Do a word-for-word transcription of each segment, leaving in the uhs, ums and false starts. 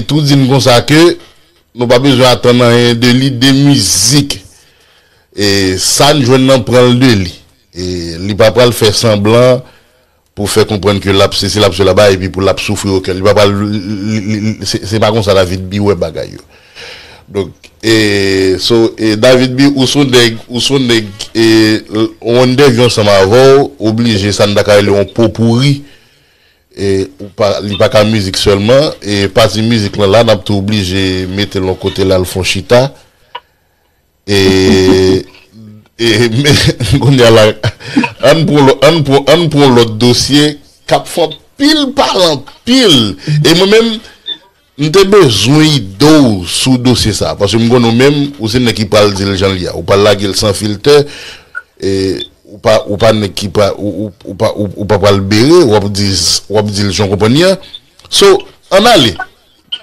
tou di n konsa ke nou pa bezwen atann anyen de li de mizik. E sa n jwenn nan pran l de li. E li pa pral fè sanblan pou fè konprann ke l ap sesi, l ap sela, epi pou l ap soufri o kè l. Li pa pral, li, li, li, se, se pa konsa David B wè bagay yo. Donk, e, so, e David B, ou se yon nèg, ou se yon nèg, e, on entèvyou ansanm avè w, oblije sa n ta ka rele yon popouri. E, ou pa, li pa ka mizik sèlman, e pati mizik lan la, n ap tou oblije mete l yon kote la, l fon chita. E, e, men, kounye a la, ann pran lò-, ann pran, ann pran lòt dosye k ap fè anpil pale anpil. E mwen menm, m te bezwen ide w sou dosye sa, paske m konnen w menm, ou se nèg ki pral di l jan l ye a. Ou pral lage l san filtè, e, ou pa, ou pa nèg ki pa, ou, ou, ou pa, ou, ou pa pral bere, w ap di, w ap di l jan w konprann li an. So, ann ale.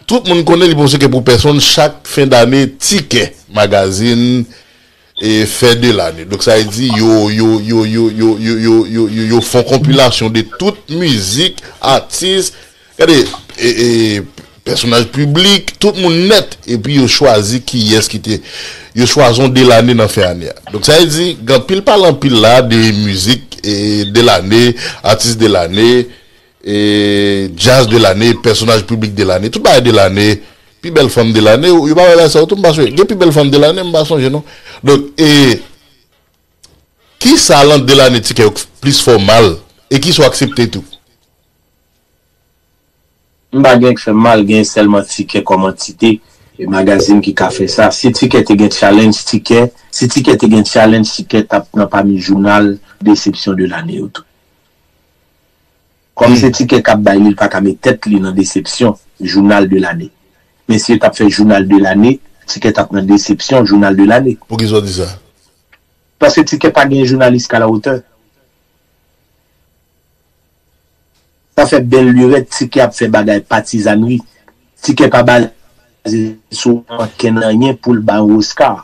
Tout moun konnen li pa yon sekrè pou pèsonn, chak fen dane, Tikè Magazine, e, fè de lane. Donk, sa vle di, yo, yo, yo, yo, yo, yo, yo, yo, yo, yo fè yon konpilasyon de tout mizik, atis, gade, e, e, pèsonaj piblik, tout moun nèt, epi yo chwazi kiyès ki te, yo chwazi yon de lane nan fen ane a. Donk, sa vle di, gen anpil pale anpil la de mizik, e, de lane, atis de lane, e, djaz de lane, pèsonaj piblik de lane, tout bagay de lane, pi bèl fanm de lane, yo pa wè sa yo tou, m pa sonje. Gen pi bèl fanm de lane, m pa sonje non. Donk, e, kisa lan de lane Tikè yo k plis fè w mal, e kisa w aksepte tou? M pa gen k fè m mal, gen sèlman Tikè kòm antite, e magazin ki ka fè sa. Si Tikè te gen challenge, Tikè, si Tikè te gen challenge, Tikè t ap nan pami jounal desepsyon de lane yo tou. Kòm se Tikè k ap bay li, li pa ka met tèt li nan desepsyon, jounal de lane. Men si yo t ap fè jounal de lane, Tikè t ap nan desepsyon, jounal de lane. Poukisa w di sa? Paske Tikè pa gen jounalis k alawotè. Sa fè bèl lirèt, Tikè ap fè bagay patizanri. Tikè pa baze sou ankenn anyen pou l bay yon Oscar.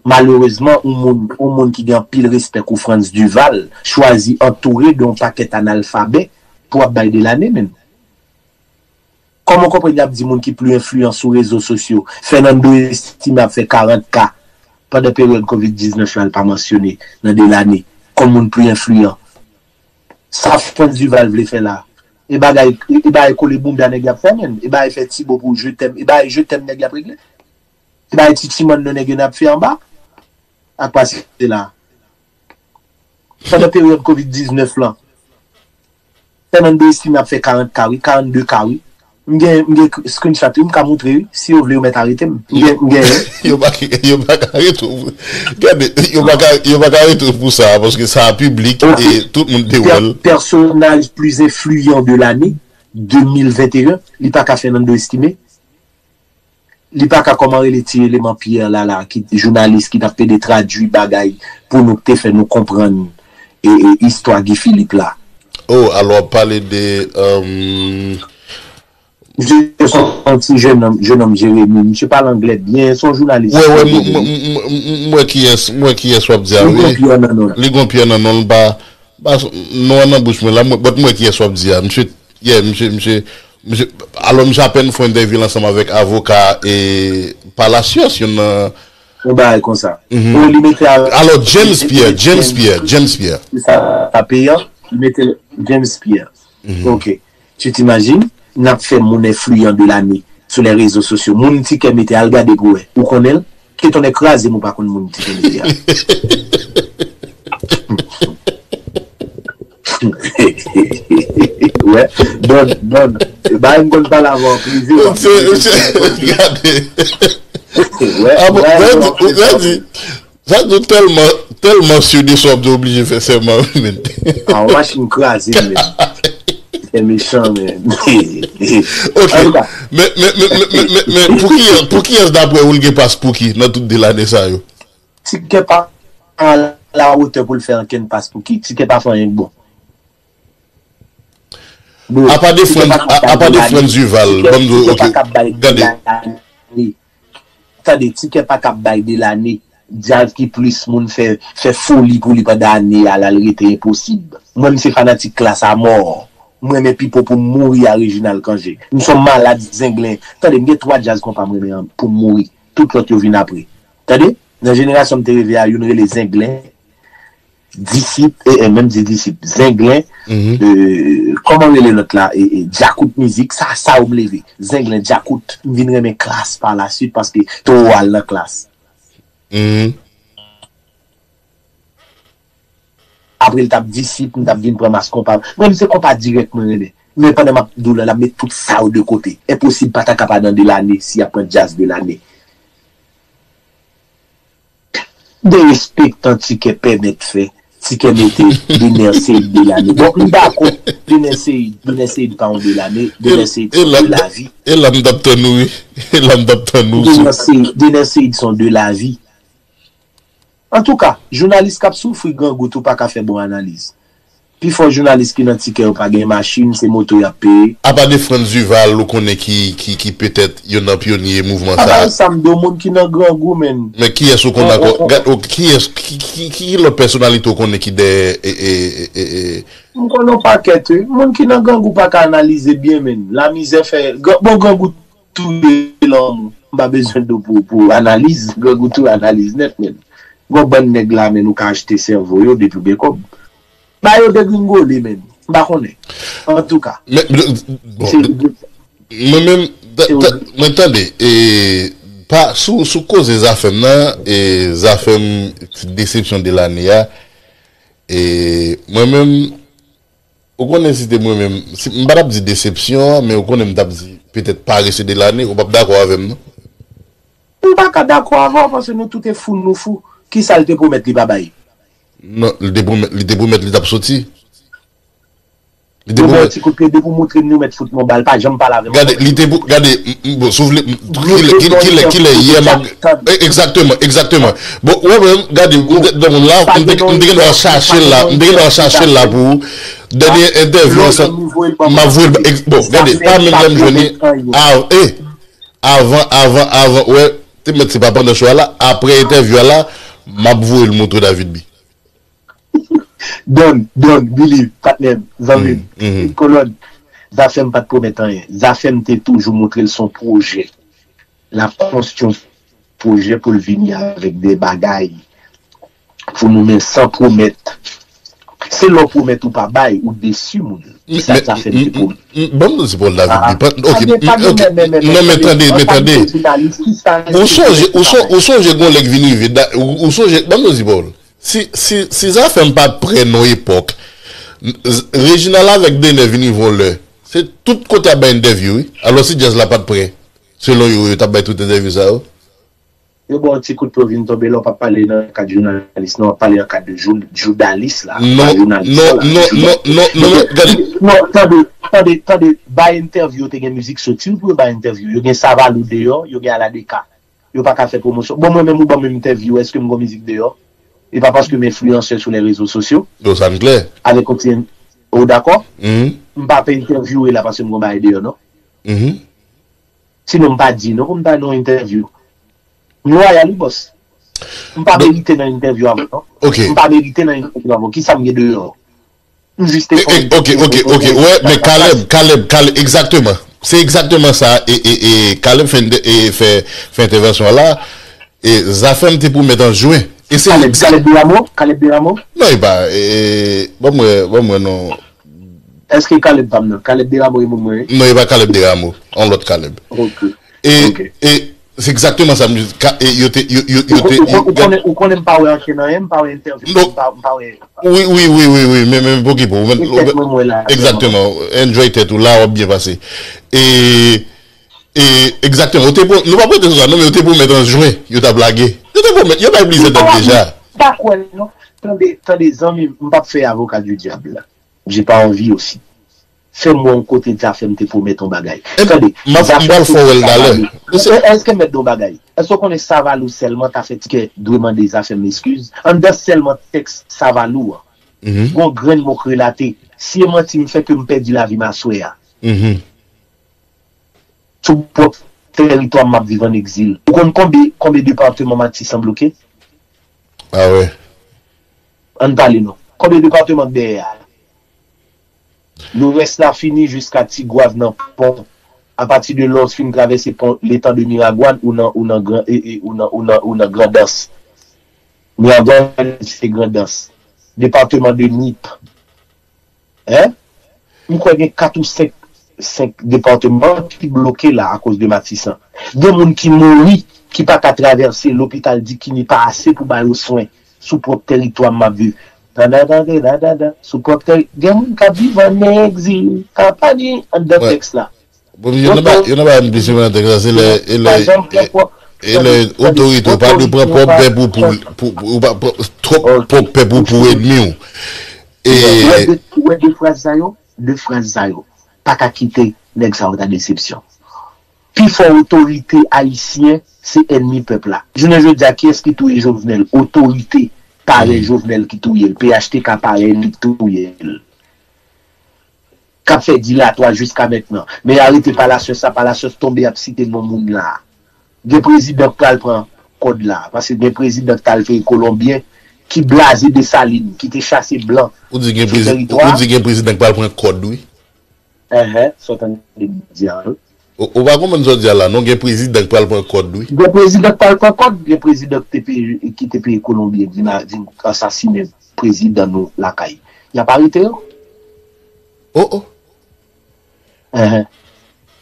Malerezman, yon moun, yon moun ki gen anpil respè kou Frantz Duval chwazi antoure de yon pakèt analfabè pou ap bay de lane menm. Kòman w konprann y ap di moun ki pli enfliyan sou rezo sosyo, Fernando Estimé ap fè karant K pandan peryòd kovid diznèf la, l pa mansyone nan de lane kòm moun pli enfliyan? Sa Frantz Duval vle fè la? E bagay, e bagay kole bounda nèg y ap fè menm? E bagay fè ti bo pou je t'aime, e bagay je t'aime nèg y ap regle? E bagay ti timanno nèg yo n ap fè anba? Ak pase la. Pandan peryòd kovid diznèf lan, Fernando Estimé ap fè karant K wi, karannde K wi. M gen, m gen screenshot wi, m ka moutre wi. Si yo vle yo mèt arete m. M gen, m genyen. Yo pa, yo pa ka arete w. Gade, yo pa ka, yo pa ka arete w pou sa, paske sa piblik e tout moun te wè l. Personnage plus influent de l'année deux mille vingt et un, li pa ka Fernando Estimé. Li pa ka kòman rele ti eleman Pierre la la ki jounalis ki t ap pede tradui bagay pou nou k te fè nou konprann e, e istwa Guy Philippe la. Oh, alò w ap pale de um... Misye se yon ti jenòm, jenòm Jeremi. Misye pale anglè byen, se yon jounalis. Wè, wè, m wè kiyès, m wè kiyès w ap di a wi. Li gon Pierre nan non l. Li gon Pierre nan non l, m pa, m pa, non an nan bouch mwen la, but m wè kiyès w ap di a. Misye Yeah, misye, misye, misye, alò misye apèn fè entèvyou l ansanm avèk avoka e Palacios, youn nan. Yon bagay konsa. Bon, li mete a. Alò, James Pierre, James Pierre, James Pierre. Se sa, sa peyan, li mete James Pierre. Ok. Tu t'imagines, n ap fè moun enfliyan de lane sou lè rezo sosyo. Moun Tikè mete al gade pou wè. Ou konnen l? Ke tonnè kraze m ou pa konn moun ti tonnè a. Wè, Don, Don, bay m konn pale avè w prive. Gade. Wè, wè. Sa di w tèlman, tèlman si w deswaf de oblije fè sèman wi menn. A w machin kraze m menn. Fè mechan menn. Ok. Men, men, men, men, men, men, men, pou kiyès, pou kiyès daprè ou l gen pas Pouki nan tout de lane sa yo? Tikè pa alawotè pou l fè ankenn pas Pouki. Tikè pa fè anyen k bon. Apa de Frantz, apa de Frantz Duval, ban m di w, ok, gade. Tande, Tikè pa ka bay de lane. Djaz ki plis moun fè, fè foli pou li pandan ane a, l al rete enposib. Mwen, m se fanatik Klass a mò. M renmen Pipo pou m mouri a Reginald Cangé. M se yon malad zenglen. Tande, m gen twa djaz konpa m renmen an pou m mouri. Tout lòt yo vin apre. Tande, nan jenerasyon m te reve a, youn rele Zenglen, Disip, e, e, menm di Disip, Zenglen, e, kòman rele lòt la, e, e, Djakout Mizik, sa, sa yo m leve. Zenglen, Djakout, m vin renmen Klass pa la swit paske Towo al nan Klass. Apre l t ap Disip, m t ap vin pran Mass Konpa. Mwen, m se konpa dirèk mwen renmen. Men pandan m ap di w la, l ap met tout sa yo de kote. Enposib pa ta ka pa nan de lane si y ap pran djaz de lane. Derespektan Tikè pèmèt fè. Tikè mete Dener Ceïd de lane. Bon, m dakò, Dener Ceïd, Dener Ceïd pa yon de lane, Dener Ceïd se yon de lavi. E la m t ap tann ou, wi. E la m t ap tann ou. Dener Ceïd, Dener Ceïd se yon de lavi. Antouka, jounalis k ap soufri grangou tou pa ka fè bon analiz. Pifò jounalis ki nan Tikè yo pa gen machin, se moto y ap peye. Apa de Frantz Duval, ou konnen ki, ki, ki petèt youn nan pyonye mouvman sa a. Apa sa m do moun ki nan grangou, menn. Men kiyès ou konn ankò? Gad, ou, kiyès, ki, ki, ki lòt pèsonalite ou konnen ki dèyè, e, e, e, e, e, M konn yon pakèt, wi. Moun ki nan grangou pa ka analize byen, menn. Lamizè fè, gran- bon, grangou touye lanmou. M pa bezwen do pou, pou analiz. Grangou touye analiz nèt, menn. Gon bann nèg la, menn, ou ka achte sèvo yo depi w gen kòb. Ba yo degringole, menn. M pa konnen. Antouka, Men, bon, se mwen menm, ta- se ta- mwen tande, e, pa, sou, sou koze Zafèm nan, e, Zafèm, desepsyon de lane a, e, mwen menm, ou konnen si te mwen menm, si, m pa t ap di desepsyon an, men ou konnen m t ap di petèt parese de lane, ou p ap dakò avè m, non? M pa ka dakò avè w, paske nou tout e fou, nou fou. Kisa l te pwomèt li pa bay? Non, li te pwomèt, li te pwomèt li t ap soti. Li te Yo ba w pwomèt. Ti kout pye depi w moutre m, nou mèt fout mwen bal, pa janm pale avè m. Gade, li te pou, gade, m- m- bon, si w vle, m- kilè, kilè, kilè, kilè, yè, m ap- e- egzakteman, egzakteman. Bon, wè, mwen, gade, m te, donk, la, m te, m te gen dwa chache l la, m te gen dwa chache l la pou ou. Dènye entèvyou ansanm, m ap voye l, ex- bon, gade, pa menm lè m jwenn li, a, e, avan, avan, avan, wè, te mèt se pa pandan show a la, apre entèvyou a la, m ap voye l montre David B. Don, Don, Billy, patnè m, zanmi m, mm, kolòn, Zafèm pa t pwomèt anyen. Zafèm te toujou montre l se yon pwojè. L ap konstwi yon pwojè pou l vini avèk de bagay pou nou, men san pwomèt. Se lè w pwomèt ou pa bay, ou desi moun. Men, Sa men, Zafèm te pwomèt. M- ban m di Paul David Ah, Bipan. Ok, tande, tande, ok. Men, men, men, Non, men men, tande, tande, men tande. Jounalis, ki sa Ou sonje, ou son- ou sonje gon lè k vin rive, da- ou, ou sonje, ban m di Paul. Si, si, si Zafèm pa t prè nan epòk, Reginald avèk Dener vin rive yon lè, se tout kote ap bay entèvyou, wi. Alò si djaz la pa t prè, selon yo, yo t ap bay tout entèvyou sa yo. Yo ba w ti kout pye w vin tonbe la, w p ap pale nan kad jounalis, non, w ap pale nan kad de jou- joudalis la, pa Non, jounalis non, la, non, joudalis. non, non, non, Yo non, gen- gade. Non, tande, tande, tande, bay entèvyou, yo te gen mizik soti pou yo bay entèvyou. Yo gen Savalou deyò, yo gen Aladeka. Yo pa ka fè pwomosyon. Bon, mwen menm ou ban m entèvyou, èske m gon mizik deyò? E pa paske m enfliyansè sou lè rezo sosyo. Yo, sa n klè. Avèk yon ti, ou dakò? Mhm. M pa pe entèvyouwe la paske m gon bagay deyò, non. Mhm. Sinon, m pa di non pou m ta nan yon entèvyou. M lwayal, wi, bòs. M pa Donk- merite nan entèvyou avè w, non. Ok. M pa merite nan entèvyou avè w. Kisa m gen deyò? M jis te E- fè e- yon Ok, ok, ok, wè, men Kaleb, Kaleb, Kaleb, egzakteman. Se egzakteman sa, e, e, e, Kaleb fè, e, fè, fè entèvansyon an la, e Zafèm te pwomèt an jen. E se Kaleb, egzak- Kaleb Deramo? Kaleb Deramo? Non, e pa, e, e, ban mwen, ban mwen non. Èske Kaleb pa m nan? Kaleb Deramo e moun mwen, wi. Non, e pa Kaleb Deramo, an lòt Kaleb. Ok. E, Ok. e, se egzakteman sa, m di, ka- e, yo te, yo, yo, yo Ou te, kon- ou yo, kon- ou konnen, ou konnen m pa wè ankenn anyen, m pa wè entèvyou, Non. m pa, m pa wè Wi, wi, wi, wi, wi, men, men, pokipo, men, Se tèt mwen, mwen la, egzakteman, enjoy tèt ou, la w ap byen pase. E, e, egzakteman, ou te pwo- nou pa prete sou sa, non, men yo te pwomèt an jen, yo t ap lage. Yo te pwomèt, yo bay plizyè dat deja. M pa kwè, non. Tande, tande, zanmi m, m p ap fè avoka di dyab la. J'ai pas envie aussi. Fè m wè yon kote Zafèm te pwomèt yon bagay. Tande, m ap- m pral fè w wè l talè. Èske m mèt di yon bagay? Èske w konnen Savalou sèlman ta fè Tikè dwe mande Zafèm eskiz? Anndan sèlman tèks Savalou an, gon grenn mo k relate. Si e manti m fè ke m pèdi lavi m aswè a. Sou pwòp tèritwa m, m ap viv an egzil. Ou konn konbyen, konbyen depatman Matisan bloke? Ah wè. Ann pale non. Konbyen depatman k dèyè a? Lorès la fini jiska Tigwav nan pon. Apati de lè w fin travèse pon Letan de Miragwàn, ou nan, ou nan Gran, e, e, ou nan, ou nan, ou nan Grandans. Miragwàn se Grandans. Depatman de Nip. Hein? M kwè gen kat ou senk, senk depatman ki bloke la akoz de Matisan. Gen moun ki mouri, ki pa ka travèse lopital Dikini pa ase pou ba yo swen. Sou pwòp tèritwa m ap viv. Tandadande, dadada, sou pwòp tèri-, gen moun k ap viv an egzil. Ka pa ni anndan tèks la. Bon, yo nan ba, yo nan ba M P C nan tèks la, se lè, e lè, e lè otorite, ou pa dwe pran pwòp pèp ou pou, pou, pou, ou pa pran twòp pwòp pèp ou pou ènmi w. E Ou wè de, ou wè de fraz sa yo? De fraz sa yo pa ka kite nèg sa yo ta desepsyon. Pi fò otorite ayisyen se ènmi pèp la. Jounen jodi a, kiyès ki touye Jovenel? Otorite parèy Jovenel ki touye l. P H T K parèy li ki touye l. K ap fè dilatwa jiska mentnan. Men arete Palacios la, Palacios tonbe ap site non moun la. Gen prezidan k pral pran kòd la. Paske gen prezidan k t al fè Kolonbyen ki blaze Desalin, ki te chase blan Ou di gen sou prezidan, teritwa. Ou di gen prezidan k pral pran kòd, wi. Enhen, sa w tande m di a, wi. Ou, ou pa konprann sa w di a la, non, gen prezidan k pral pran kòd, wi. Gen prezidan k pral pran kòd, gen prezidan ki te peye, ki te peye Kolonbyen vin a, vin asasinen prezidan nou lakay. Y ap arete yo. Oh, oh. Enhen.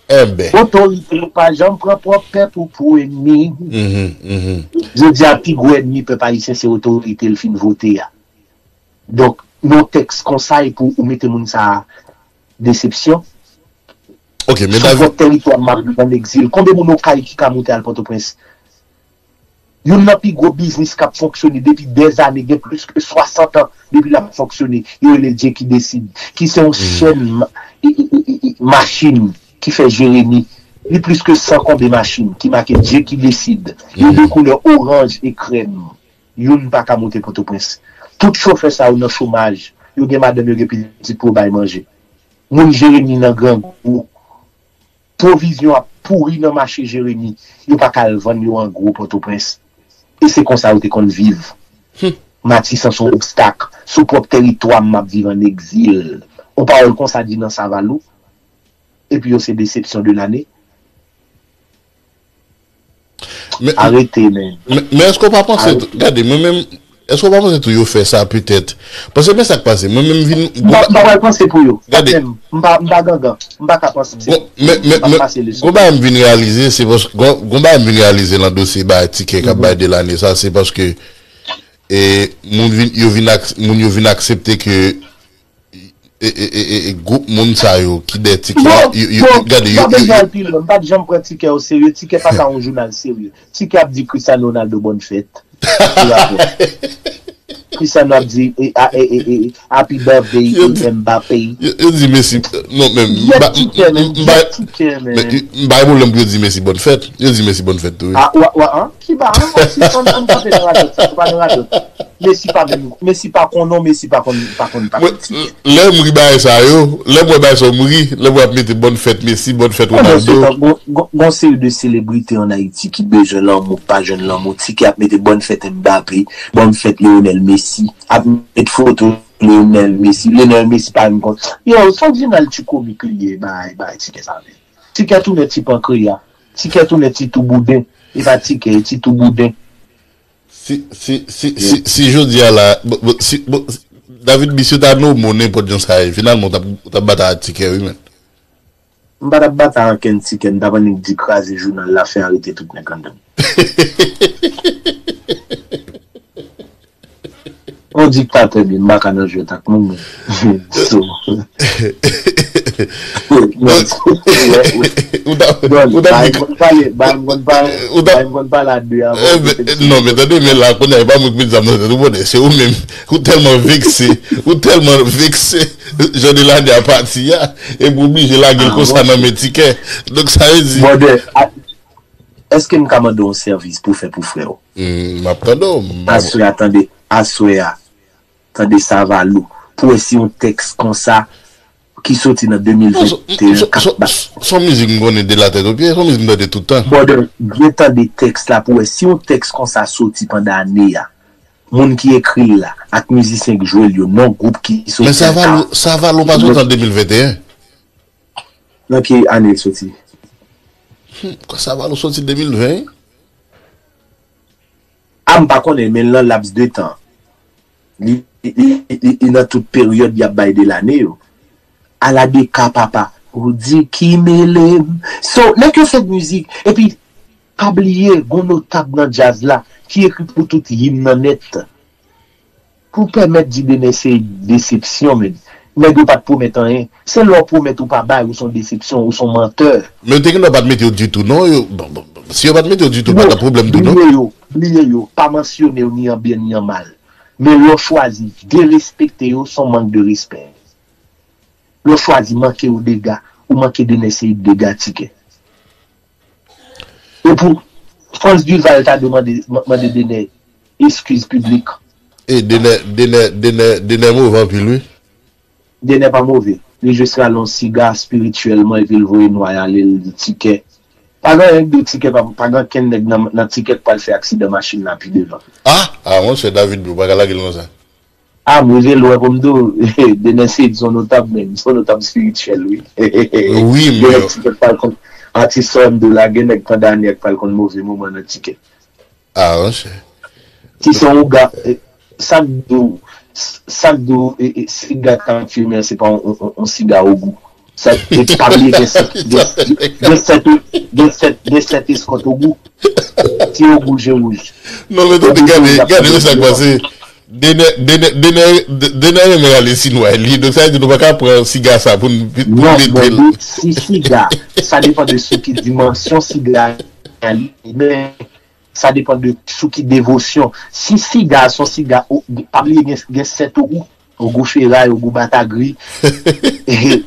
Enben. Otorite yo pa janm pran pwòp pèp ou pou ènmi. Mhm, mhm. Jodi a, pi gwo ènmi pèp ayisyen se otorite l fin vote a. Donk, nan yon tèks konsa, e pou ou mete moun sa a desepsyon. Ok, men David. Sou pwòp tèritwa m ap viv an egzil. Konbyen moun Okay ki ka moute al Pòtoprens? Youn nan pi gwo biznis k ap fonksyone depi dèzane, gen plis ke swasant an depi l ap fonksyone, yo rele Dye ki desid, ki se yon chèn ma- i- i- i- i- machin ki fè Jeremi. Li plis ke san konbe machin ki make Dye ki desid. Li de koulè oranj e krèm. Youn pa ka moute Pòtoprens. Tout chofè sa yo nan chomaj. Yo gen madanm, yo gen pitit pou yo bay manje. Moun Jeremi nan grangou. Pwovizyon ap pouri nan mache Jeremi. Yo pa ka al vann yo an gwo Pòtoprens. E se konsa yo te konn viv. Matisan se yon obstak. Sou pwòp tèritwa m, m ap viv an egzil. Yon pawòl konsa di nan Savalou. Epi yo se desepsyon de lane. Arete, men. Men, men èske w pa panse, gade, mwen menm, èske w pa panse tou yo fè sa petèt? Paske men sa k pase, mwen menm vin. M pa, m pa pral panse pou yo. Gade. M pa, m pa gangan. M pa ka panse. Bon, men, men, men, gon bagay m vin reyalize, se paske, gon, gon bagay m vin reyalize nan dosye bay tikè k ap bay de lane sa, se paske, e, moun vin, yo vin ak, moun yo vin aksepte ke e, e, e, e, e gwoup moun sa yo ki dèyè tikè a, yo, yo, yo, gade, yo, yo, yo, m pa t janm pran tikè yo serye. Tikè pa ka yon jounal serye. Tikè ap di Cristiano Ronaldo bòn fèt. Cristiano ap di e, a, e, e, e, happy birthday, Mbappé. Yo, yo di Messi, non, men, m pa, m, m, m pa, m pa gen pwoblèm pou yo di Messi bòn fèt. Yo di Messi bòn fèt tou, wi. A, wa, wa, an? Ki ba, an, an, si, an, an kanpe nan radòt, sa pa nan radòt. Messi pa menm, Messi pa konn non, Messi pa konn, pa konn, pa konn tikè. Lè m ri bagay sa yo, lè m wè bagay sa yo m ri, lè m wè y ap mete bòn fèt Messi, bòn fèt Ronaldo. Gon, gon, gon seri de selebrite an Ayiti ki bezwen lanmou, pa jwenn lanmou, tikè ap mete bòn fèt Mbappé, bòn fèt Lionel Messi, ap met foto Lionel Messi, Lionel Messi pa menm konn. Yo, se yon jounal ti komik li ye, bay, bay tikè sa menm. Tikè tounen ti pankreya, tikè tounen ti tou bouden, e pa tikè, e ti tou bouden. Si, si, si, si, si jodi a la, bon, bon, si, bon, David, misye ta nonmen w nenpòt jan sa ye, finalman, w t ap, w t ap batay ak tikè, wi, men. M pa t ap batay ak ankenn tikè, m t ap annik di kraze jounal la, fè arete tout nèg anndan. Yon diktatè, men m pa ka nan jwèt ak moun, men. So. Ou ta, ou ta di. Ba m konn pale, ba m konn pale, ba m konn pale a de avan. Non, men tande, men la, kounye a, e pa mwen ki met zam nan tèt ou, brother, se ou menm. Ou tèlman vekse, ou tèlman vekse, jan de lane a pati a, epi w oblije lage l konsa nan men tikè. Donk, sa vle di. Brother, a, èske m ka mande w yon sèvis pou fè pou frè w? M ap tande w. Aswè a, tande, aswè a. Tande Savalou, pou wè si yon tèks konsa ki soti nan de mil venteyen k ap bat. Se yon mizik m konnen de latèt o pye, se yon mizik m tande tout tan. Brother, byen tande tèks la pou wè si yon tèks konsa soti pandan ane a. moun ki ekri l la, ak mizisyen k jwe l yo, non gwoup ki soti nan Savalou, Savalou pa soti an de mil venteyen? Nan ki ane l soti? Hmm, Savalou soti de mil ven? A, m pa konnen, men nan laps de tan. Li, li, li, li, li nan tout peryòd y ap bay de lane yo. Ala de ka papa, ou di ki mele m. So, nèg yo fè mizik, epi pa bliye, gon notab nan djaz la, ki ekri pou tout yim nan nèt. Pou pèmèt di Dener se desepsyon, men. Nèg yo pa t pwomèt anyen. Se lè w pwomèt ou pa bay, ou se yon desepsyon, ou se yon mantè. Men yo te gendwa pa t mete yo ditou, non. Yo, bon, bon, bon, si yo pa t mete yo ditou, pa t ap pwoblèm tou, non. Bliye yo, bliye yo. Pa mansyone yo ni an byen ni an mal. Men lè w chwazi derespekte yo, se yon mank de respè. Lè w chwazi manke yo dega, ou manke Dener se dega Tikè. E pou Frantz Duval ta dwe mande, mande Dener eskiz piblik. E Dener, Dener, Dener, Dener move anpil, wi. Dener pa move. Li jis rale yon siga espirityèlman epi l voye nwa y ale, l di Tikè. Pa gen anyen k di Tikè, pa, pa gen ankenn nèg nan, nan Tikè k pral fè aksidan machin la pi devan. Ah! Ah, monchè, David, ou pa ka lage l konsa. Ah, m rive lwen pou m di w, Dener Ceïd se yon notab, men, se yon notab espirityèl, wi. Wi, men gen nèg Tikè k pral konn, atis sa m di w la, gen nèg pandan ane k pral konn move moman nan Tikè. Ah, monchè. Ti son ouga, eh, sa k di w, sa k di w, eh, eh, siga k ap fimen an, se pa yon, yon, yon, yon siga ogou. Sa, e pa bliye gen sèt, gen, gen sèt, gen sèt, gen sèt eskòt ogou. Ti ogou je wouj. Non, men tande, gade, gade sa k pase. Dener, Dener, Dener, Dener renmen rale sinwa li. Donk, sa vle di nou pa ka pran siga sa pou n, pou n mete l. Non, men si siga, sa depann de sou ki dimansyon siga a li, men sa depann de sou ki devosyon. Si siga a se yon siga, o, pa bliye gen, gen sèt ogou. Ogou feray, ogou batagri.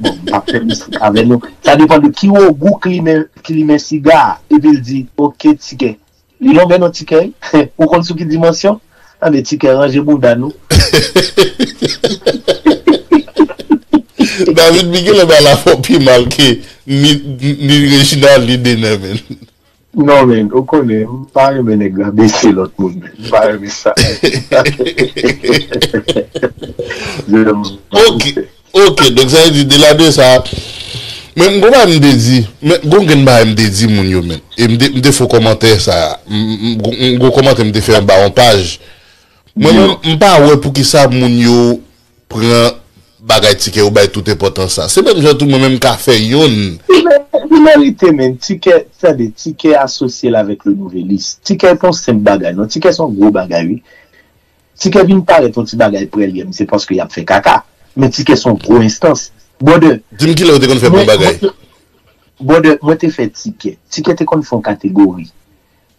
Bon, m p ap fè mistik avè nou. Sa depann de ki ogou k limen, k limen siga a. Epi l di, oke, Tikè. Li lonbè non Tikè, wi. Ou konn sou ki dimansyon? Anben, Tikè, ranje bouda nou. David Miguel, e ba la fò pi mal ke ni, ni Reginald, ni Dener, men. Non, men, ou konnen, m pa renmen nèg rabese lòt moun, men. M pa renmen sa. Ok, ok, donk sa vle di, de la de sa, men m gon bagay m te di, men gon grenn bagay m te di moun yo, men. E m te, m te fè yon kòmantè sa, m, m, m, gon kòmantè m te fè anba yon paj. Mwen menm, m pa wè poukisa moun yo pran bagay Tikè yo bay tout enpòtans sa. Se menm jan tou mwen menm m ka fè yonn. Li mè-, li merite, men. Tikè, tande, Tikè asosye l avèk le Nouvelliste. Tikè pa yon senp bagay, non. Tikè se yon gwo bagay, wi. Tikè vin parèt yon ti bagay prèlyè, se paske y ap fè kaka. Men Tikè se yon gwo enstans. Brother, di m kilè yo te konn fè bon bagay. Brother, mwen te fè Tikè. Tikè te konn fè yon kategori.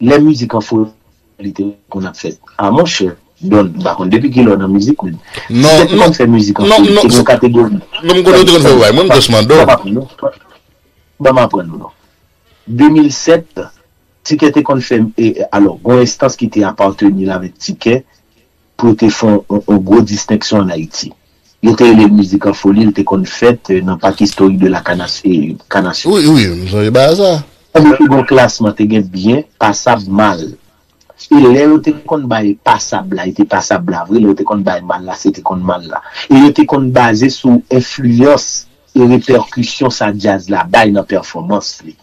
Lè mizik an foli te konn ap fèt. A monchè, Don, m pa konn depi kilè w nan mizik, men. Non, Tikè te konn fè mizik an foli, te gen yon kategori. Non, m konnen yo te konn fè bagay, mwen m just mande w. Ban m aprann nou, non. Ban m aprann nou, non. De mil sèt, Tikè te konn fè, e, e, alò, gon enstans ki te apateni l avèk Tikè pou yo te fè yon, yon, yon gwo distenksyon ann Ayiti. Yo te rele l mizik an foli, l te konn fèt, e, nan Parc historique de la Canne à, e, Canne à sucre. Wi, wi, m sonje bagay sa. Kounye a gon klasman, te gen byen, pasab, mal. E lè yo te konn bay pasab la, e te pasab la vre, lè yo te konn bay mal la, se te konn mal la. E yo te konn baze sou enfliyans e repèkisyon sa djaz la bay nan pèfòmans li.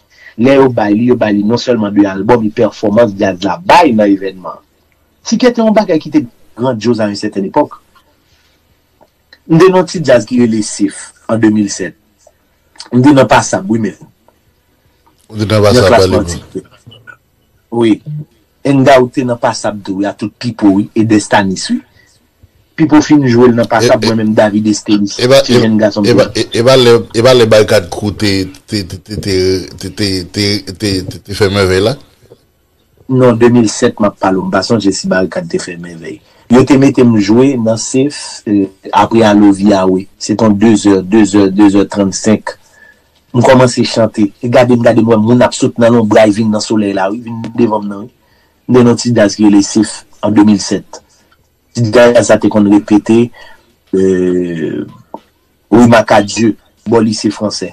Lè yo bay li, yo bay li non sèlman de albòm, e pèfòmans djaz la bay nan evènman an. Tikè te yon bagay ki te grandyoz a yon sètèn epòk. M te nan yon ti djaz ki rele Sif an de mil sèt. M te nan Pasab, wi, men. Ou te nan Pasab, ale bon. Wi. Enga ou te nan Pasab tou, wi, a tout Pipo, wi, e Destanis, wi. Pipo fin jwe l nan Pasab, mwen menm David Estelis, ti jèn gason m te ye. E pa lè, e pa lè Barikad Crew te, te, te fè mèvèy la? Non, de mil sèt m ap pale w, m pa sonje si Barikad te fè mèvèy. Yo te mete m jwe nan Sif, e, apre Alovi Awe. Se t on de zè, de zè, de zè trannsenk. M kòmanse chante. E gade m, gade m, wè moun ap sot nan lonbray vin nan solèy la, wi, vin devan m nan, wi. M te nan ti djaz ki rele Sif an de mil sèt. Ti djaz sa te konn repete, e, Rue Macadieu, bò lise fransè.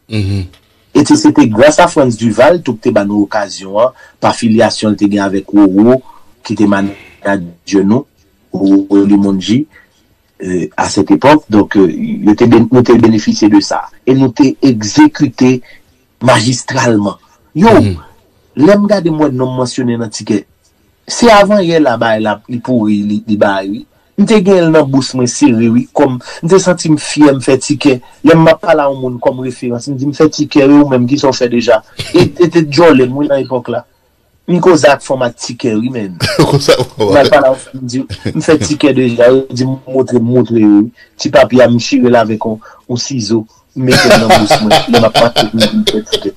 E ti, se te gras a Frantz Duval tou ki te ba nou okazyon an, pa filyasyon l te gen avèk Roro, ki te manager manadjè nou, Rolly Mondji, euh, à cette époque. Donk, euh, yo te ben-, nou te benefisye de sa. E nou te egzekite majistralman. Yo, lè m gade m wè non m mansyone nan tikè, se avanyè la bagay la, li pouri, li, li bagay, wi. M te gen l nan bous mwen sere, wi. Kòm, m te santi m fyè, m fè tikè. Lè m ap pale a yon moun kòm referans, m di, "M fè tikè, wi, ou menm, kisa w fè deja?" E, e te djòlè m, wi, nan epòk la. M koze ak fanm ak tikè, wi, men. Koze ak fanm. M al pale a yon fanm, m di, "M fè tikè deja," yo di, "M montre, m montre yo, wi." Ti papye a, m chire l avèk yon, yon sizo, m mete l nan bous mwen. Lè m ap mache, m fè tikè.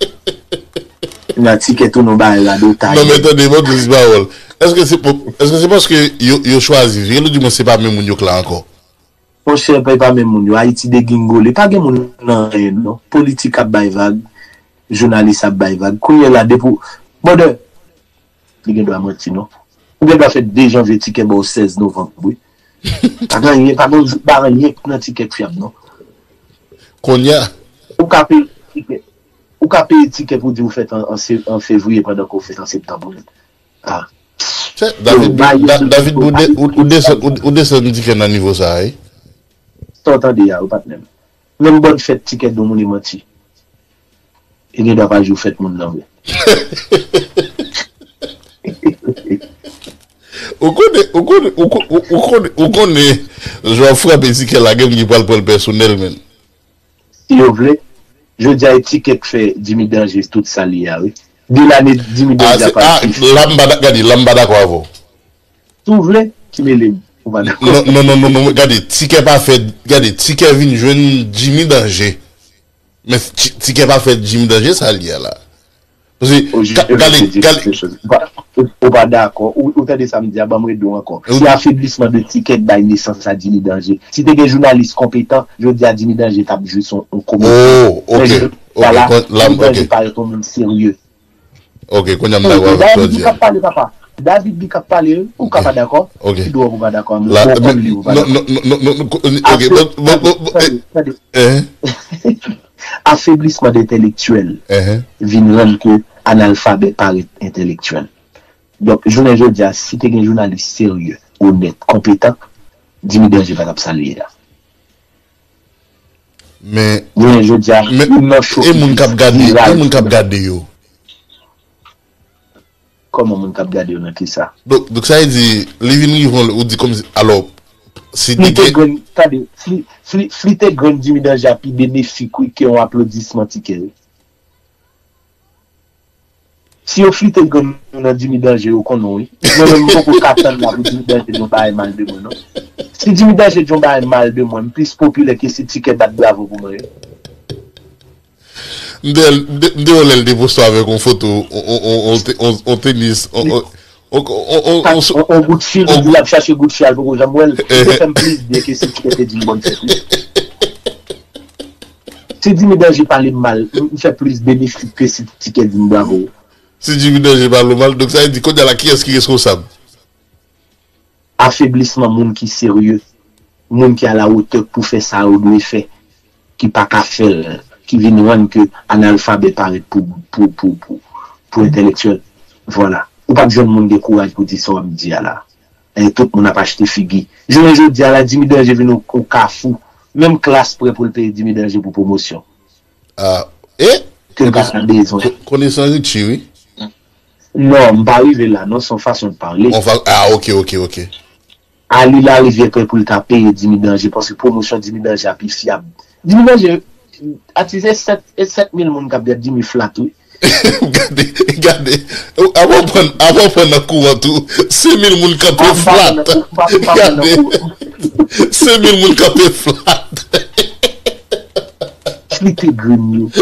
Nan tikè tounen yon bagay radotaj. Non, men tande, bon, di pawòl. Èske se, èske se paske yo, yo chwazi vye l, oudimwen se pa menm moun yo k la ankò? Monchè, pa, pa menm moun yo. Ayiti degingole. Pa gen moun nan anyen, non. Politik ap bay vag, jounalis ap bay vag. Kounye a la, depi w, brother, li gen dwa manti, non. Ou gen dwa fè de janvye, tikè ba w sèz novanm, wi. Pa gen anyen, pa gen jou, pa anyen nan tikè k fyab, non. Kounye a. Ou ka peye tikè. Ou ka peye tikè pou di ou fèt an, an se-, an fevriye pandan ke w fèt an septanm, wi. Ah. David, David, ou, ou desann, ou, ou desann tikè nan nivo sa a, wi. Sa w tande a, wi, patnè m. Menm bòn fèt tikè do moun e manti. E gen dwa pa jou fèt moun nan vre. Ou konnen, ou konnen, ou ko-, ou, ou konnen, ou konnen, jan w frape tikè la, gen moun ki pral pran l pèsonèl, menn. Si yo vle, jodi a e tikè k fè Jimmy Danje tout sa l ye a, wi. De lane Jimmy Danje ap al pif. La m pa da-, gade, la m pa dakò avè w. Si w vle, ki mele m, ou pa dakò. Non, non, non, non, non, gade, tikè pa fè, gade, tikè vin jwenn Jimmy Danje. Men ti-, tikè pa fè Jimmy Danje sa l ye a la. Paske, gade, gade. Ou pa, ou, ou pa dakò. Ou, ou tande sa m di a, ban m redi w ankò. Se afeblisman de tikè k bay nesans a Jimmy Danje. Si te gen jounalis konpetan, jodi a Jimmy Danje t ap jwi s on, on komedyen. Oh, ok, ok, Jimmy Danje parèt yon moun serye. Ok, kounye a m dakò avèk sa w di a. David li k ap pale, papa. David li k ap pale, wi. Ou ka pa dakò. Ok. Ki dwòl ou pa dakò, men ou konn li, ou pa dakò. Non, non, non, non, non, ok, bon, bon, bon, bon, tande, tande. Afeblisman de entèlektyèl vin rann ke analfabè parèt entèlektyèl. Donk, jounen jodi a, si te gen jounalis serye, onèt, konpetan, Jimmy Danje pa t ap sa l ye a. Men, jounen jodi a, men, youn nan cho e moun k ap gade, e moun k ap gade yo. Kòman moun k ap gade yo nan kisa? Donk, donk sa vle di, li vin rive yon lè, ou di kòmsi, alò, si te gen. Flite grenn, tande, fli-, fli-, flite grenn Jimmy Danje a pi benefik, wi, ke yon aplodisman tikè, wi. Si yo flite grenn yo nan Jimmy Danje, yo konn ou, wi. Mwen menm, m poko ka tann la pou Jimmy Danje di yon bagay mal de mwen, non. Si Jimmy Danje di yon bagay mal de mwen, m plis popilè ke si tikè bat bravo pou mwen, wi. M te, m te, m te wè lè l te poste avèk yon foto, on, on, on, on te-, on, on tenis, on, on, on, on, on, on, on, on gout fil, on li di l ap chache gout fil, poko janm wè l. Li te fè m plis byen ke si tikè te di m bòn fèt, wi. Si Jimmy Danje pale m mal, m, m fè plis benefik ke si tikè di m bravo. Si Jimmy Danje pale w mal, donk sa vle di, kounye a la, kiyès ki reskonsab? Afeblisman moun ki serye, moun ki alawotè pou fè sa yo dwe fè, ki pa ka fè l, ki vin rann ke analfabè parèt pou, pou, pou, pou, pou entèlektyèl. Vwala. Ou p ap jwenn moun gen kouraj pou di sa w ap di a la. E tout moun ap achte figi. Jounen jodi a la, Jimmy Danje vin yon, yon kafou. Menm klas prè pou l peye Jimmy Danje pou pwomosyon. Ah, e? Ke l pa ta bezwen. Konesan Richie, wi. Non, m pa rive la, non, se yon fason de pale. On fa-, ah, ok, ok, ok. Ali Larivière prè pou l ta peye Jimmy Danje, paske pwomosyon Jimmy Danje a pi fyab. Jimmy Danje, atis e sèt, e sèt mil moun k ap gad Jimmy flat, wi. Gade, gade. Avan w pran, avan w pran nan kouran tou, senk mil moun kanpe flat. Gade. Senk mil moun kanpe flat. Flite grenn yo. E,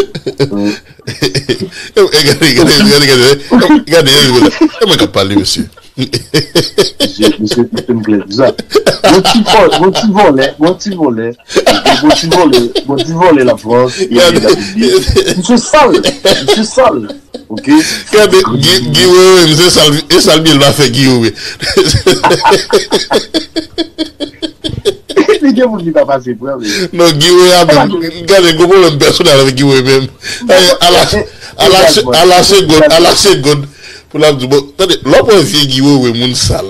e, gade, gade, gade, gade. Gade, gade, gade. E mwen k ap pale, mesye. Mesye, mesye, mesye m klè pou sa. Yon ti vò-, yon ti vòlè, yon ti vòlè. Yon ti vòlè, yon ti vòlè Lafrans. Gade. Misye sal, misye sal. Ok? Gade, Guy, Guy Wewe, misye sal, e sal byen l pa fè Guy Wewe. Li gen moun ki pa pase pran, men. Non, Guy Wewe a menm, gade, gwo pwoblèm pèsonèl avèk Guy Wewe menm. Ala, ala, ala segond, ala segond. Pou l ap di, bon, tande, lè w pran vye giwewe, moun sal.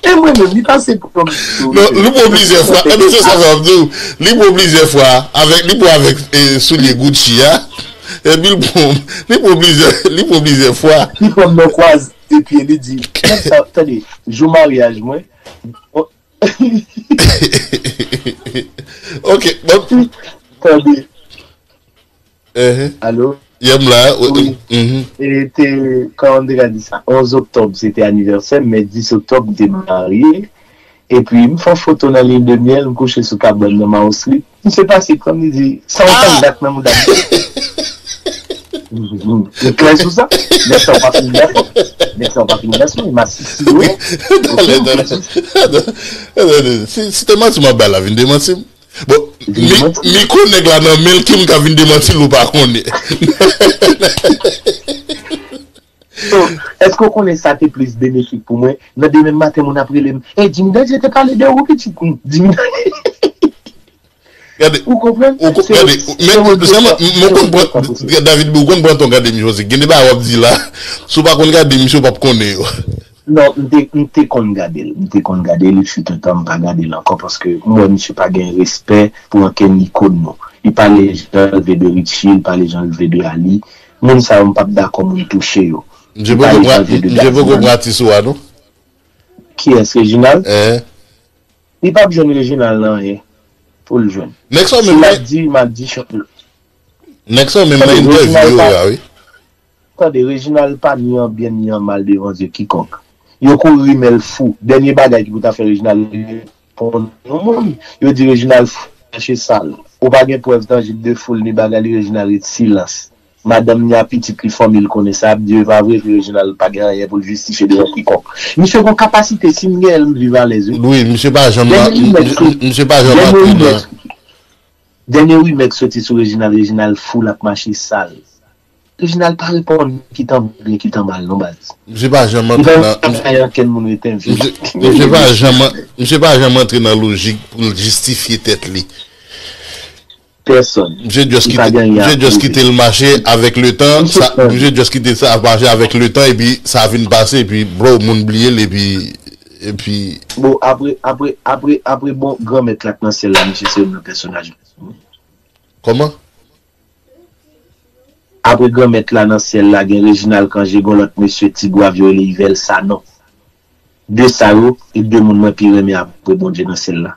E mwen menm, li pase pran m tou. Non, li pran plizyè fwa. Ebyen, se sa sa ap di w. Li pran plizyè fwa. Avèk, li pran avèk eh, soulye Gucci a. Epi li pran, li pran plizyè, li pran plizyè fwa. Li pran m nan kwaze pye, li di, nèg sa, tande, jou maryaj mwen, Ok, bon. Tande. Uh-huh. Alo? Yèm la. Oui. E te, kòman m te ka di sa? Onz oktòb, se te anivèsè m, men dis oktòb, m te marye. Epi, m fè foto nan lin de myèl, m kouche sou kabann nan, m a on slip. Misye pase pran m, li di, sa w tann dat nan mouda m. M klè sou sa. Nèg sa w pa fin dakò. Nèg sa w pa fin dakò. M a sisi yo. Si te manti, m ap bay la vin demanti m. Bon, mi konnen nèg la nan men l ki m ka vin demanti l ou pa konnen. So, èske w konnen sa te plis benefik pou mwen? Nan demen maten, moun ap rele m, e Jimmy Danje te pale de ou, pitit m. Jimmy Danje. Gade, Ou konprann? Ou ko- gade, men sèlman, m konn pran David, ou konn pran ton gade misye, gen de bagay w ap di la, si w pa konn gade misye, w p ap konnen yo. Non, m te, m te konn gade l. M te konn gade l, li fut un tan m pa gade l ankò paske m wè misye pa gen respè pou ankenn ikòn nou. Li pale jan l vle de Richie, li pale jan l vle de Ali. Moun sa yo, m p ap dakò moun touche yo. Misye poko pran atis ou a, non? Kiyès, Reginald? Eh, Li p ap jwenn Reginald nan anyen pou l jwenn. Nèg sa Si menm m nan, ap di, m ap di chan- nèg sa menm nan entèvyou yo a, wi. Tande, Reginald pa ni an byen ni an mal devan zye kikonk. Yo kouri men l fou. Dènye bagay ki pou ta fè Reginald reponn yon moun, yo di Reginald fou, mache sal. Ou pa gen prèv tanjib de fou l ni bagay li, Reginald ret silans. Madanm ni a pitit li, fanmi l konnen sa, ap di e pa vre, epi Reginald pa gen anyen pou l jistifye devan kikonk. Misye gon kapasite, si m gen l, m viv alèz, wi. Wi, misye pa janm Dènye rimè soti, misye pa janm dènye antre rimè, nan dènye rimè k soti sou Reginald, Reginald fou, l ap mache sal. Reginald pa reponn ki tan byen, ki tan mal, non, baz. Misye pa janm Li antre pa nan janm fè ankenn moun rete envye. Misye misye pa janm misye pa janm antre nan lojik pou l jistifye tèt li. Pèsonn. Misye just Li pa kite gen anyen misye a just pwouve. Kite l mache avèk le tan. Misye Sa pran. Misye just kite sa mache avèk le tan, epi sa vin pase, epi bro, moun bliye l, epi epi Bon, apre, apre, apre, apre, bon, Granmèt la k nan syèl la, misye se youn nan pèsonaj. Kòman? Apre Granmèt la nan syèl la, gen Reginald Cangé, gon lòt mesye Tigwav yo rele Yvel Sanon. De sa yo, e de moun mwen pi renmen apre Bondye nan syèl la.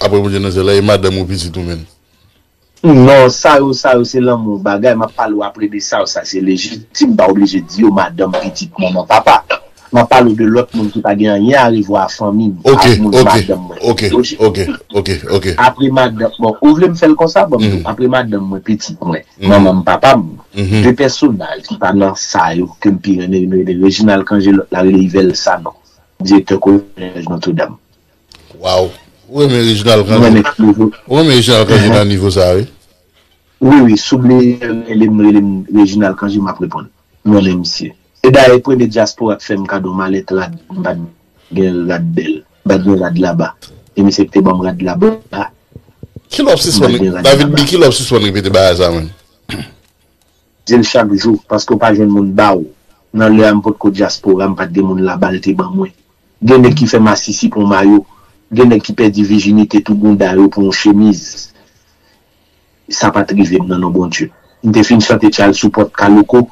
Apre Bondye nan syèl la, e madanm ou, pitit ou menm? Non, sa yo, sa yo, se lanmou bagay. M ap pale w apre de sa yo, sa se lejitim, m pa oblije di yo, madanm, pitit, manman, papa. M ap pale w de lòt moun ki pa gen anyen a revwa a fanmi m, Ok, ak moun ok, madanm mwen. ok, Lojik. Ok, ok, ok. Apre madanm, bon, ou vle m fè l konsa? Bon, Mhm. Apre madanm mwen, pitit mwen, Mhm. manman m, papa m, Mhm. de pèsonaj ki pa nan sa yo, ke m pi renmen, youn rele Reginald Cangé, lòt la rele Yvel Sanon, direktè kolèj Notre Dame. Waw. Ou renmen Reginald Mwen Cangé? menm, Ou renmen Reginald Cangé nan nivo sa, wi? Wi, wi, souble rele m, rele m Reginald Cangé, m ap reponn. Mwen menm, misye. E dayè, premye dyaspora k fè m kado malèt rad, m pa t gen rad bèl. M pa t gen rad laba. E misye ki te ban m rad laba. Ki lè w ap sispann, Mwen gen rad David laba. B, ki lè w ap sispann repete bagay sa menm? Di l chak jou, paske w pa jwenn moun ba w. Nan lè a m potko dyaspora, m pa t gen moun laba, l te ban mwen. Gen nèg ki fè masisi pou yon mayo. Gen nèg ki pèdi vijinite tou bounda yo pou yon chemiz. Sa pa t rive m nan non Bondye. M te fin chante Tchal sou pòt Kaloko.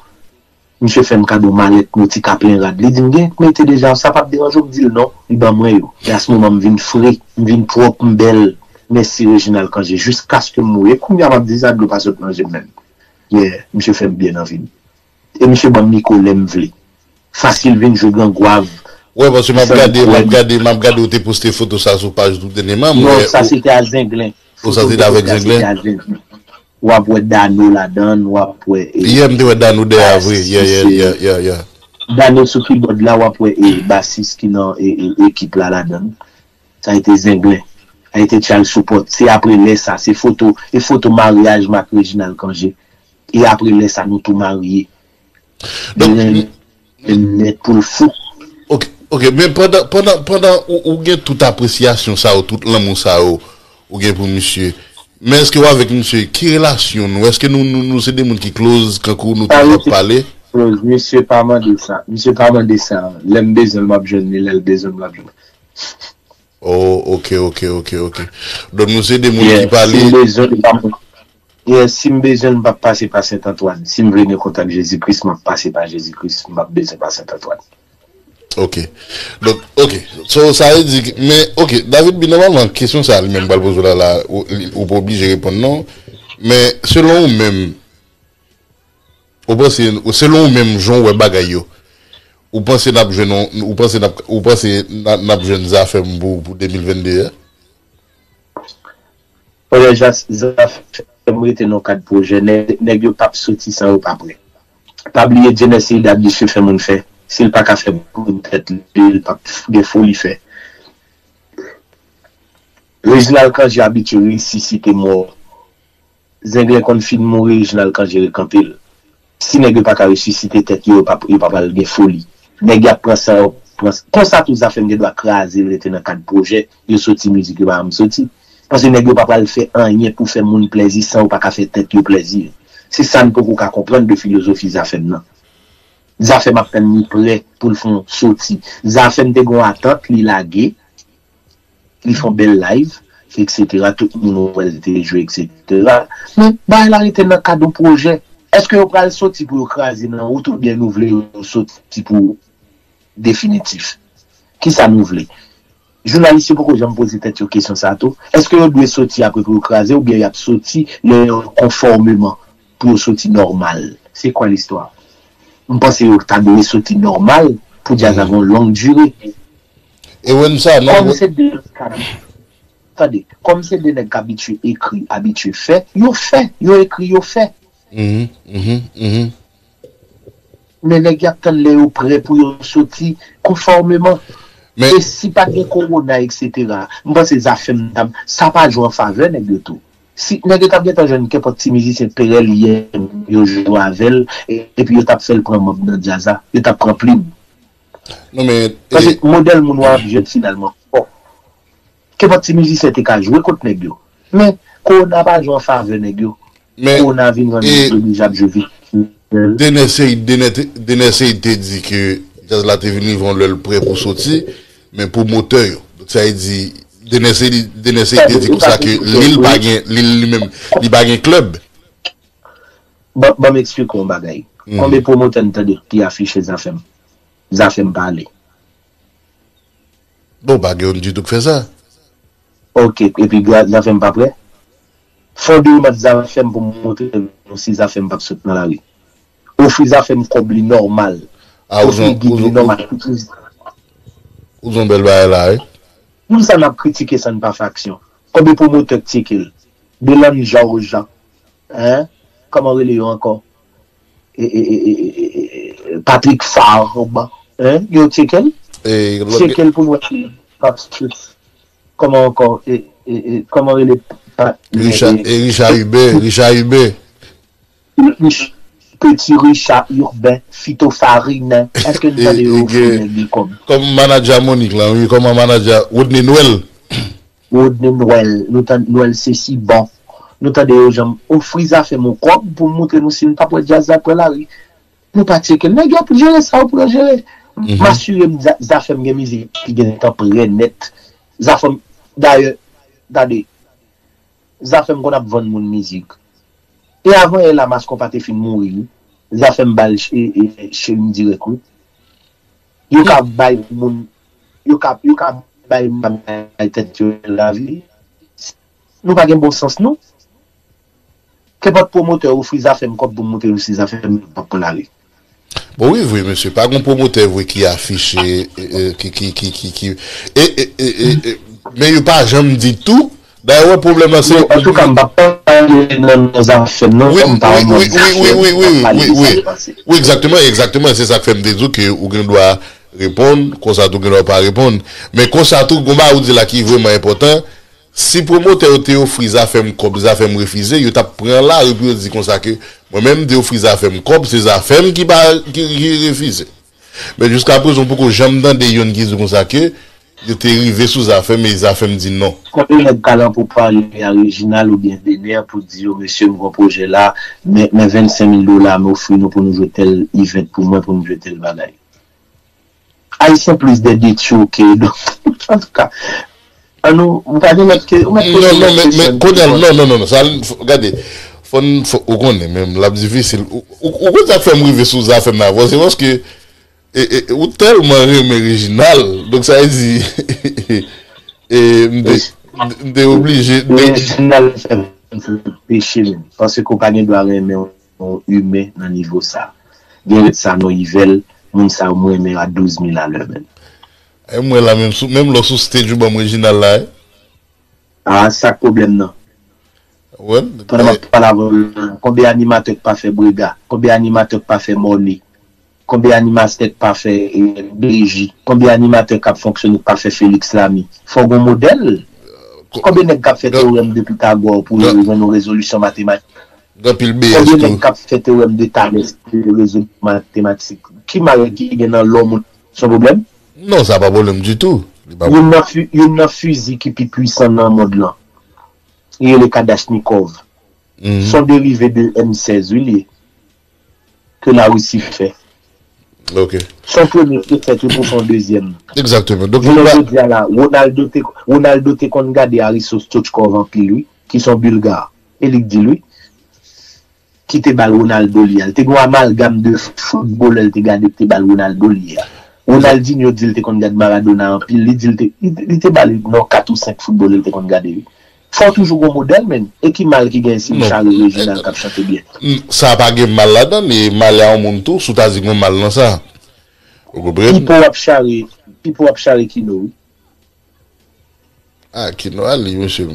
Misye fè m kado malèt Nautica plen rad. Li di m gen k mete deja, sa p ap deranje w? M di l non. Li ban mwen yo. E a se moman m vin fre, m vin pwòp, m bèl. Mèsi Reginald Cangé. Jiskaske m mouri. E kounye a m ap di sa, dlo pa sot nan je m menm. Yeah, misye fè m byen nan vi m. E misye ban m mikwo lè m vle. Fasil vin jwe Grangwav. Wè, paske m ap Sa gade, m ap wè. Gade, m ap gade ou te poste foto sa sou paj ou te ne manm. Non, Wè, sa ou- se te a Zenglen. Ou sa se te avèk Zenglen? W ap wè Dano ladan, w ap wè. E, Yè m te wè Dano dèyè vre. basis, Yeah, yeah, se- yeah, yeah, yeah. Dano sou kibòd la, w ap wè e, basis ki nan e, e, ekip la ladan. Sa a ete Zenglen. Sa a ete Charles Souport. Se apre lè sa, se foto, e foto maryaj m ak Reginald Cangé. E apre lè sa, nou tou marye. Donk, Li renmen m nèt pou l fou. Ok, ok, men pandan, pandan, pandan ou, ou gen tout apresyasyon sa yo, tout lanmou sa yo, ou gen pou misye, Men èske w avèk misye? Ki relasyon nou? Èske nou, nou, nou se de moun ki close, kankou nou toujou ap pale? Misye pa mande sa. Misye pa mande sa. Lè m bezwen l, m ap jwenn li. Lè l bezwen m, l ap jwenn. Oh, ok, ok, ok, ok. Donk nou se de moun ki pale. Yeah, si m bezwen l, m p ap pase pa Sent Antwàn. Si m vle gen kontak Jezi Kris, m ap pase pa Jezi Kris. M p ap bezwen pa Sent Antwàn. Ok. Donk, ok. So, sa vle di, men, ok, David B, nòmalman, kesyon sa li menm pral poze w la, la, ou, ou pa oblije reponn non. Men, selon ou menm, ou panse, selon ou menm, jan w wè bagay yo, ou panse n ap jwenn, ou panse n ap, ou panse n ap jwenn Zafèm pou, pou de mil vennde a? Premye Zafèm rete nan kad pwojè, nèg yo p ap soti san yo pa prè. Pa bliye Dyenè se ide abitye fè moun fè. Si l pa ka fè pou tèt li, li p ap gen foli fè. Reginald Cangé abitye resisite mò. Zenglen konn fin mouri, Reginald Cangé rekanpe l. Si nèg yo pa ka resisite tèt yo, yo pa, yo pa pral gen foli. Nèg y ap pran san yo, pran, konsa tou Zafèm gen dwa kraze l rete nan kad pwojè, yo soti mizik yo pa janm soti. Paske nèg yo pa pral fè anyen pou fè moun plèzi san yo pa ka fè tèt yo plèzi. Se sa n poko ka konprann de filozofi Zafèm nan. Zafèm ap tann li prè pou l fè yon soti. Zafèm te gen yon atant, li lage, li fè yon bèl live, etsetera. Tout moun wè l te jwe, etsetera. Men, bagay la rete nan kad yon pwojè. Èske yo pral soti pou yo kraze nan wout oubyen nou vle yo soti pou definitif? Kisa nou vle? Jounalis yo poko janm poze tèt yo kesyon sa tou. Èske yo dwe soti apre pou yo kraze oubyen y ap soti lè yo konfòmeman pou yo soti nòmal? Se kwa listwa? M panse yo ta dwe soti nòmal pou djaz la gen yon long dire. E wè n sa, non? Kòm se de nèg k ap, tande, kòm se de nèg k abitye ekri, abitye fè, yo fè, yo ekri, yo fè. Men nèg y ap tann lè yo prè pou yo soti konfòmeman. E si pa t gen kowona, etsetera, m panse Zafèm t ap, sa pa jwe an favè nèg yo tou. Si nèg yo t ap gentan jwenn kenpòt ti mizisyen Perèl yè, yo jwe avè l, epi yo t ap fè l pran manb nan djaz la, yo t ap pran plim. Paske modèl moun w ap jwenn finalman fò. Kenpòt ti mizisyen te ka jwe kont nèg yo. Men, kowona pa jwe an favè nèg yo. Kowona vin rann yo oblije ap jwe vit. Denè Seyid te di ke djaz la te vin rive yon lè l prè pou soti, men pwomotè yo. Donk sa vle di, Denè Seyid te di konsa ke li, li pa gen, li, li menm, li pa gen klèb. Ban, ban m eksplike w yon bagay. Konbyen pwomotè n tande ki afiche Zafèm? Zafèm pale. Bon, pa gen youn ditou k fè sa. Ok, epi Zafèm pa prè? Fè yon demann Zafèm pou montre nou si Zafèm p ap sot nan lari. Ofri Zafèm kòb li nòmal. Ofri gig li nòmal. Ou di yon bèl bagay la, wi. Moun sa n ap kritike sa n pa fè aksyon. Konbyen pwomotè k tcheke l? Delann Georges, hein? Kòman rele yo ankò? Patrick Fabre, hein? Yo tcheke l? Tcheke l pou n wè si l p ap sot. Kòman ankò? Kòman rele? Richard Hubert, Richard Hubert. Petit Richard Urbain, Fito Farine, èske n tande yo ofri nèg yo kòb? Kòm manadjè Monique la, wi, kòman manadjè Rodney Noël. Rodney Noël, nou tande Noël se si bon. Nou tande yo janm ofri Zafèm yon kòb pou montre nou si n p ap wè djaz la pran lari. Nou pa tcheke l. Nèg yo ap jere sa yo pou yo jere. M asire m Zafèm gen mizik ki gentan prè nèt. Zafèm, dayè, gade, Zafèm konn ap vann moun mizik. E avan yè la Maskonpa te fin mouri wi. Zafèm ba l cheri m dirèk wi. Yo ka bay moun, yo ka, yo ka bay, bay tèt yo lavi. Nou pa gen bon sans nou. Kenpòt pwomotè ofri Zafèm kòb pou montre nou si Zafèm p ap pran lari. Bon wi vre mesye, pa gon pwomotè vre ki afiche, ki, ki, ki, ki, ki, e, e, e, e, e, men yo pa janm di tou, dayè wè pwoblèm lan se. Antouka m p ap pale nan non Zafèm non, kòm m pa yon manm Zafèm, m p ap pale de sa ki pase. Wi, egzakteman, egzakteman, se sa k fè m te di w ke ou gen dwa reponn, konsa tou gen dwa pa reponn. Men konsa tou, gon bagay ou di la ki vrèman enpòtan, si pwomotè yo te ofri Zafèm kòb, Zafèm refize, yo t ap pran lari pou yo di konsa ke mwen menm m te ofri Zafèm kòb, se Zafèm ki pa, ki, ki refize. Men jiskaprezan m poko janm tande youn ki di konsa ke Yo te rive sou Zafèm, e Zafèm di non. Konbyen nèg k al an pou pale a Reginald oubyen Dener pou di yo, mesye, m gon pwojè la, men, men vennsenk mil dola m ofri nou pou nou jwe tèl event pou mwen, pou nou jwe tèl bagay. Ayisyen plis dè detyo ke, antouka, an nou, ou pa gen lòt ke, ou mèt poze lòt kesyon. Non, non, men, men, kounye a, non, non, non, non, sa, gade, fò n, fò, ou konnen, menm, l ap difisil. Ou, ou, ou konn sa k fè m rive sou Zafèm nan, se paske, e, e, ou tèlman renmen Reginald, donk sa vle di, e, m te, m te oblije, m te Reginald fè m peche, menm, paske w pa gen dwa renmen yon imen nan nivo sa. Gen lèt sa non Yvel, moun sa yo m renmen a douz mil alè menm. E mwen la menm sou, menm lò sou stage ou ban m Reginald la, e? A, sa k pwoblèm nan? Well, pandan m ap pale avè w la, konbyen animatè k pa fè brega? Konbyen animatè k pa fè mòne? Konbyen animatè k pa fè, eh, B J? Konbyen animatè k ap fonksyone k pa fè Felix Lamy? Fò w gon modèl. Konbyen nèg k ap fè teorèm de Pythagore pou yo jwenn yon rezolisyon matematik? Gen anpil B S tou. Konbyen nèg k ap fè teorèm de Thalès pou yo rezoud matematik? Ki mal ki gen nan lò moun? Se yon pwoblèm? Non, sa pa pwoblèm ditou. Youn nan, youn nan fizi ki pi pwisan nan mond lan, li rele Kalachnikov. Se yon derive de M sèz, wi, li ye. Ke Larisi fè. Ok. Se yon premye ki fèt, wi, pou fè yon dezyèm. Exactement. Donk, jounen jodi a la, Ronaldo te, Ronaldo te konn gade Aristo Stoichkov anpil, wi, ki se yon Bilga. E li k di l, wi. Ki te ba l Ronaldo li a. Li te gen yon amalgam de foutbolè li te gade ki te ba l Ronaldo li a. Ronaldinho di l te konn gade Maradona anpil. Li di l te, li, li te ba li non kat ou senk foutbolè li te konn gade, wi. Fò w toujou gon modèl, menn. E ki mal ki gen si m chare Reginald k ap chante byen? Sa pa gen mal ladan l, e mal a yon moun tou, si w ta di gon mal nan sa. Ou konprann? Pipo ap chare, Pipo ap chare Kino, wi. Ah, Kino a li, mesye,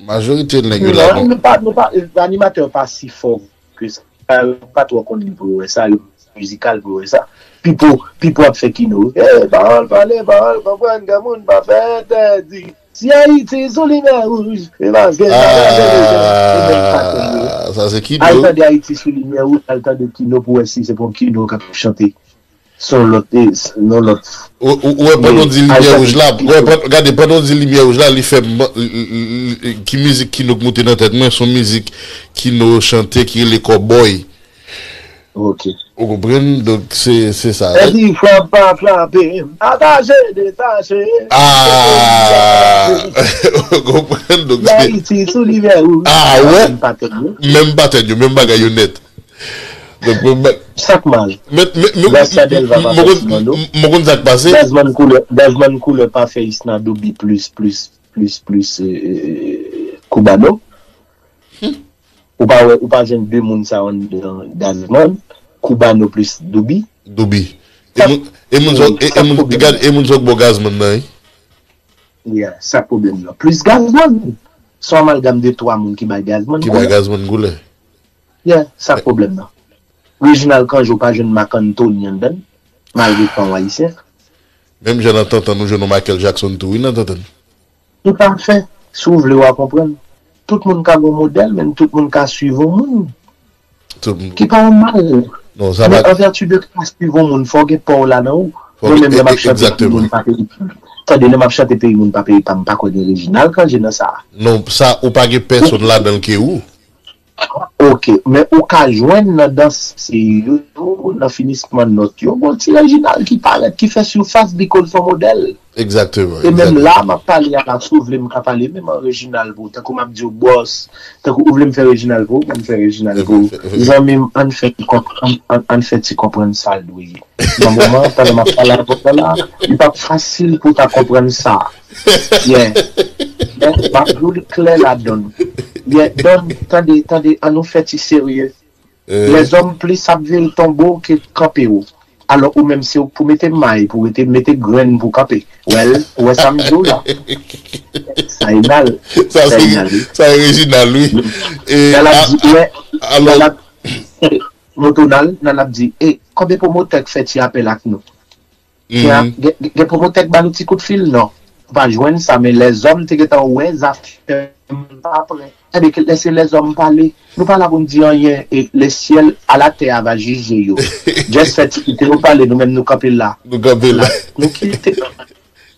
majorite nèg yo la, non, nou pa, nou pa, animatè yo pa si fò ke sa, yo pa twò konn li pou yo wè sa, yo mizikal pou yo wè sa. Pipo, Pipo ap fè Kino. Eh, pawòl pale, pawòl konprann, granmoun pa fè entèdi. Si Ayiti sou limyè wouj, se paske sa fè se menm patèn yo. Ah, sa se Kino. Al tande Ayiti sou limyè wouj, al tande Kino pou wè si se pa yon Kino k ap chante. Se yon lòt, e, se yon lòt. Ou, ou, ou wè pandan w di limyè wouj la, wè, gade, pandan w di limyè wouj la, li fè m, ki mizik Kino k moute nan tèt mwen, se yon mizik Kino chante ki rele Kòbòy. Ok. Ou konprann? Donk, se, se sa. Epi frap pa frape, atache, detache. Ah! Ou konprann? Donk, se Ayiti sou limyè wouj. Ah, wè? Menm patèn yo, menm bagay yo nèt. Donk, men, men, sa k mal? Men, men, men, Gaz Sadelva pa fè ti mando. M konn sa k pase. Gazman Koulè, Gazman Koulè pa fè Isna Doubi plis, plis, plis, plis, eh, Koubano. Ou pa wè, ou pa jwenn de moun sa yo anndan Gazman, Koubano plis Doubi. Doubi. E moun, e moun sa, e, e moun, gad, e moun sa k ba w Gazman nan, wi. Yeah, sa pwoblèm nan. Plis Gazman. Se yon amalgam de twa moun ki bay Gazman koulè. Ki bay Gazman koulè. Yeah, sa pwoblèm nan. Reginald Cangeau pa jwenn Marc Anthony anndan l, malgre pa yon ayisyen. Menm jan nan tantan nou jwenn yon Michael Jackson tou, wi, nan tantan. Li pa fè, si w vle w a konprann. Tout moun ka gon modèl, men tout moun ka swiv yon moun. Ki pa yon mal. Non, sa pa. Men an vèti de ka swiv yon moun, fò w gen pa w ladan ou. Mwen menm lè m ap chante peyi moun pa peyi pa m. Tande, lè m ap chante peyi moun pa peyi pa m, m pa kwè gen Reginald Cangeau nan sa. Non, sa, ou pa gen pèsonn ladan l ke ou. Ok, men ou ka jwenn nan dans yo, nan finisman nòt yo, gon ti Reginald ki parèt, ki fè sifas, because se yon modèl. Exactement. E menm la, m ap pale a la, si w vle, m ka pale menm an Reginald pou ou. Tankou m ap di w, bòs, tankou ou vle m fè Reginald pou ou, ban m fè Reginald pou ou. Zanmi m, ann fè ti konp-, ann, ann, ann fè ti konprann sa l dwe ye. Nan moman, pandan m ap pale avè w la, li p ap fasil pou w ta konprann sa. Yeah. Men, m ap di w li klè la, Don. Yeah, Don, tande, tande, ann nou fè ti serye. Lèzòm plis ap vire tonbe w ke kanpe w. Alò ou menm se ou k pou mete may, pou rete mete grenn pou kanpe. Well, ou wè sa m di w la. Sa e mal. Sa e mal, wi. Sa e Reginald, wi. Nan l ap di, lè, nan l ap, Motonal, nan l ap di, e, konbyen pwomotè k fè ti apèl ak nou? Gen, gen, gen pwomotè k ba nou ti kout fil? Non. Ou pa jwenn sa, men lèzòm te gentan wè zafè m pa prè. Ebyen, lèse lèzòm pale. Nou pa la pou n di anyen, e le ciel à la terre va juger yo. Just fè ti kite yo pale, nou menm nou kanpe la. Nou kanpe la. Nou kite.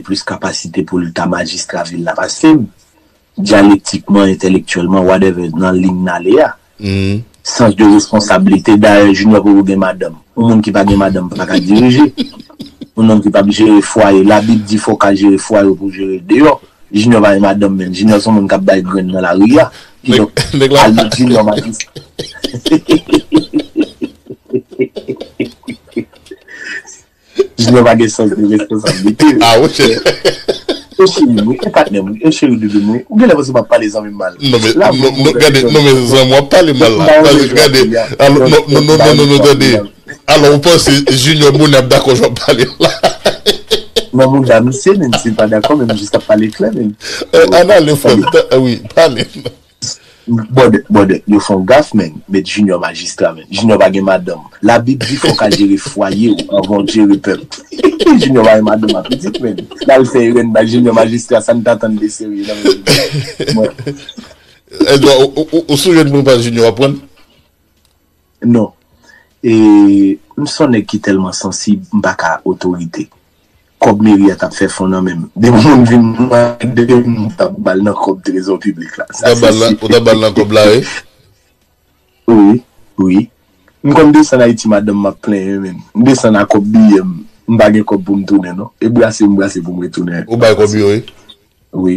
gen plis kapasite pou l ta majistra vil la pase m. Dyalektikman, entèlektyèlman, whatever, nan liy n ale a. Sans de responsablite, dayè, Junior poko gen madanm. Yon moun ki pa gen madanm pa ka dirije. Yon nonm ki p ap jere fwaye, Labib di fò w ka jere fwaye w pou w jere l deyò. Junior pa gen madanm, men Junior se yon moun k ap bay grenn nan lari a. Kidonk, Albert Junior pa gen Junior pa gen sans de responsablite. Ah, monchè. E cheri m wi, e patnè m wi, e cheri doudou m wi. Ou genlè panse m ap pale zanmi m mal. Non, men, non, non, gade, non, men zanmi w ap pale mal la. Paske, gade, alò, non, non, non, non, non, non, tande. Alò, ou panse Junior Bonè ap dakò jan w ap pale la? Non, mon gars, misye, menm si l pa dakò, men m jis ap pale klè, men. Eh, Anale, frè m, wi, pale. Brother, brother, yo fè yon gaf, men. Met Junior majistra, men. Junior pa gen madanm. Labib di fò w ka jere fwaye w anvan w jere pèp. Junior pa gen madanm ak pitit, men. L al fè erèn bay Junior majistra, sa n t atann de serye nan men Junior. Mwen, Edouard, ou, ou, ou sou jèn moun pa Junior aprann? Non. E m se yon nèg ki tèlman sansib, m pa ka otorite. Kòb meri a t ap fè fon nan men m. Depi moun vin mande m, m t ap ba l nan kòb trezò piblik la. Ou t ap ba l nan, ou t ap ba l nan kòb la, wi? Wi, wi. M konn desann Ayiti, madanm m ap plenyen, men. M desann a kòb biyè m. M pa gen kòb pou m tounen, non. E brase m brase pou m retounen. Ou bay kòb yo, wi? Wi.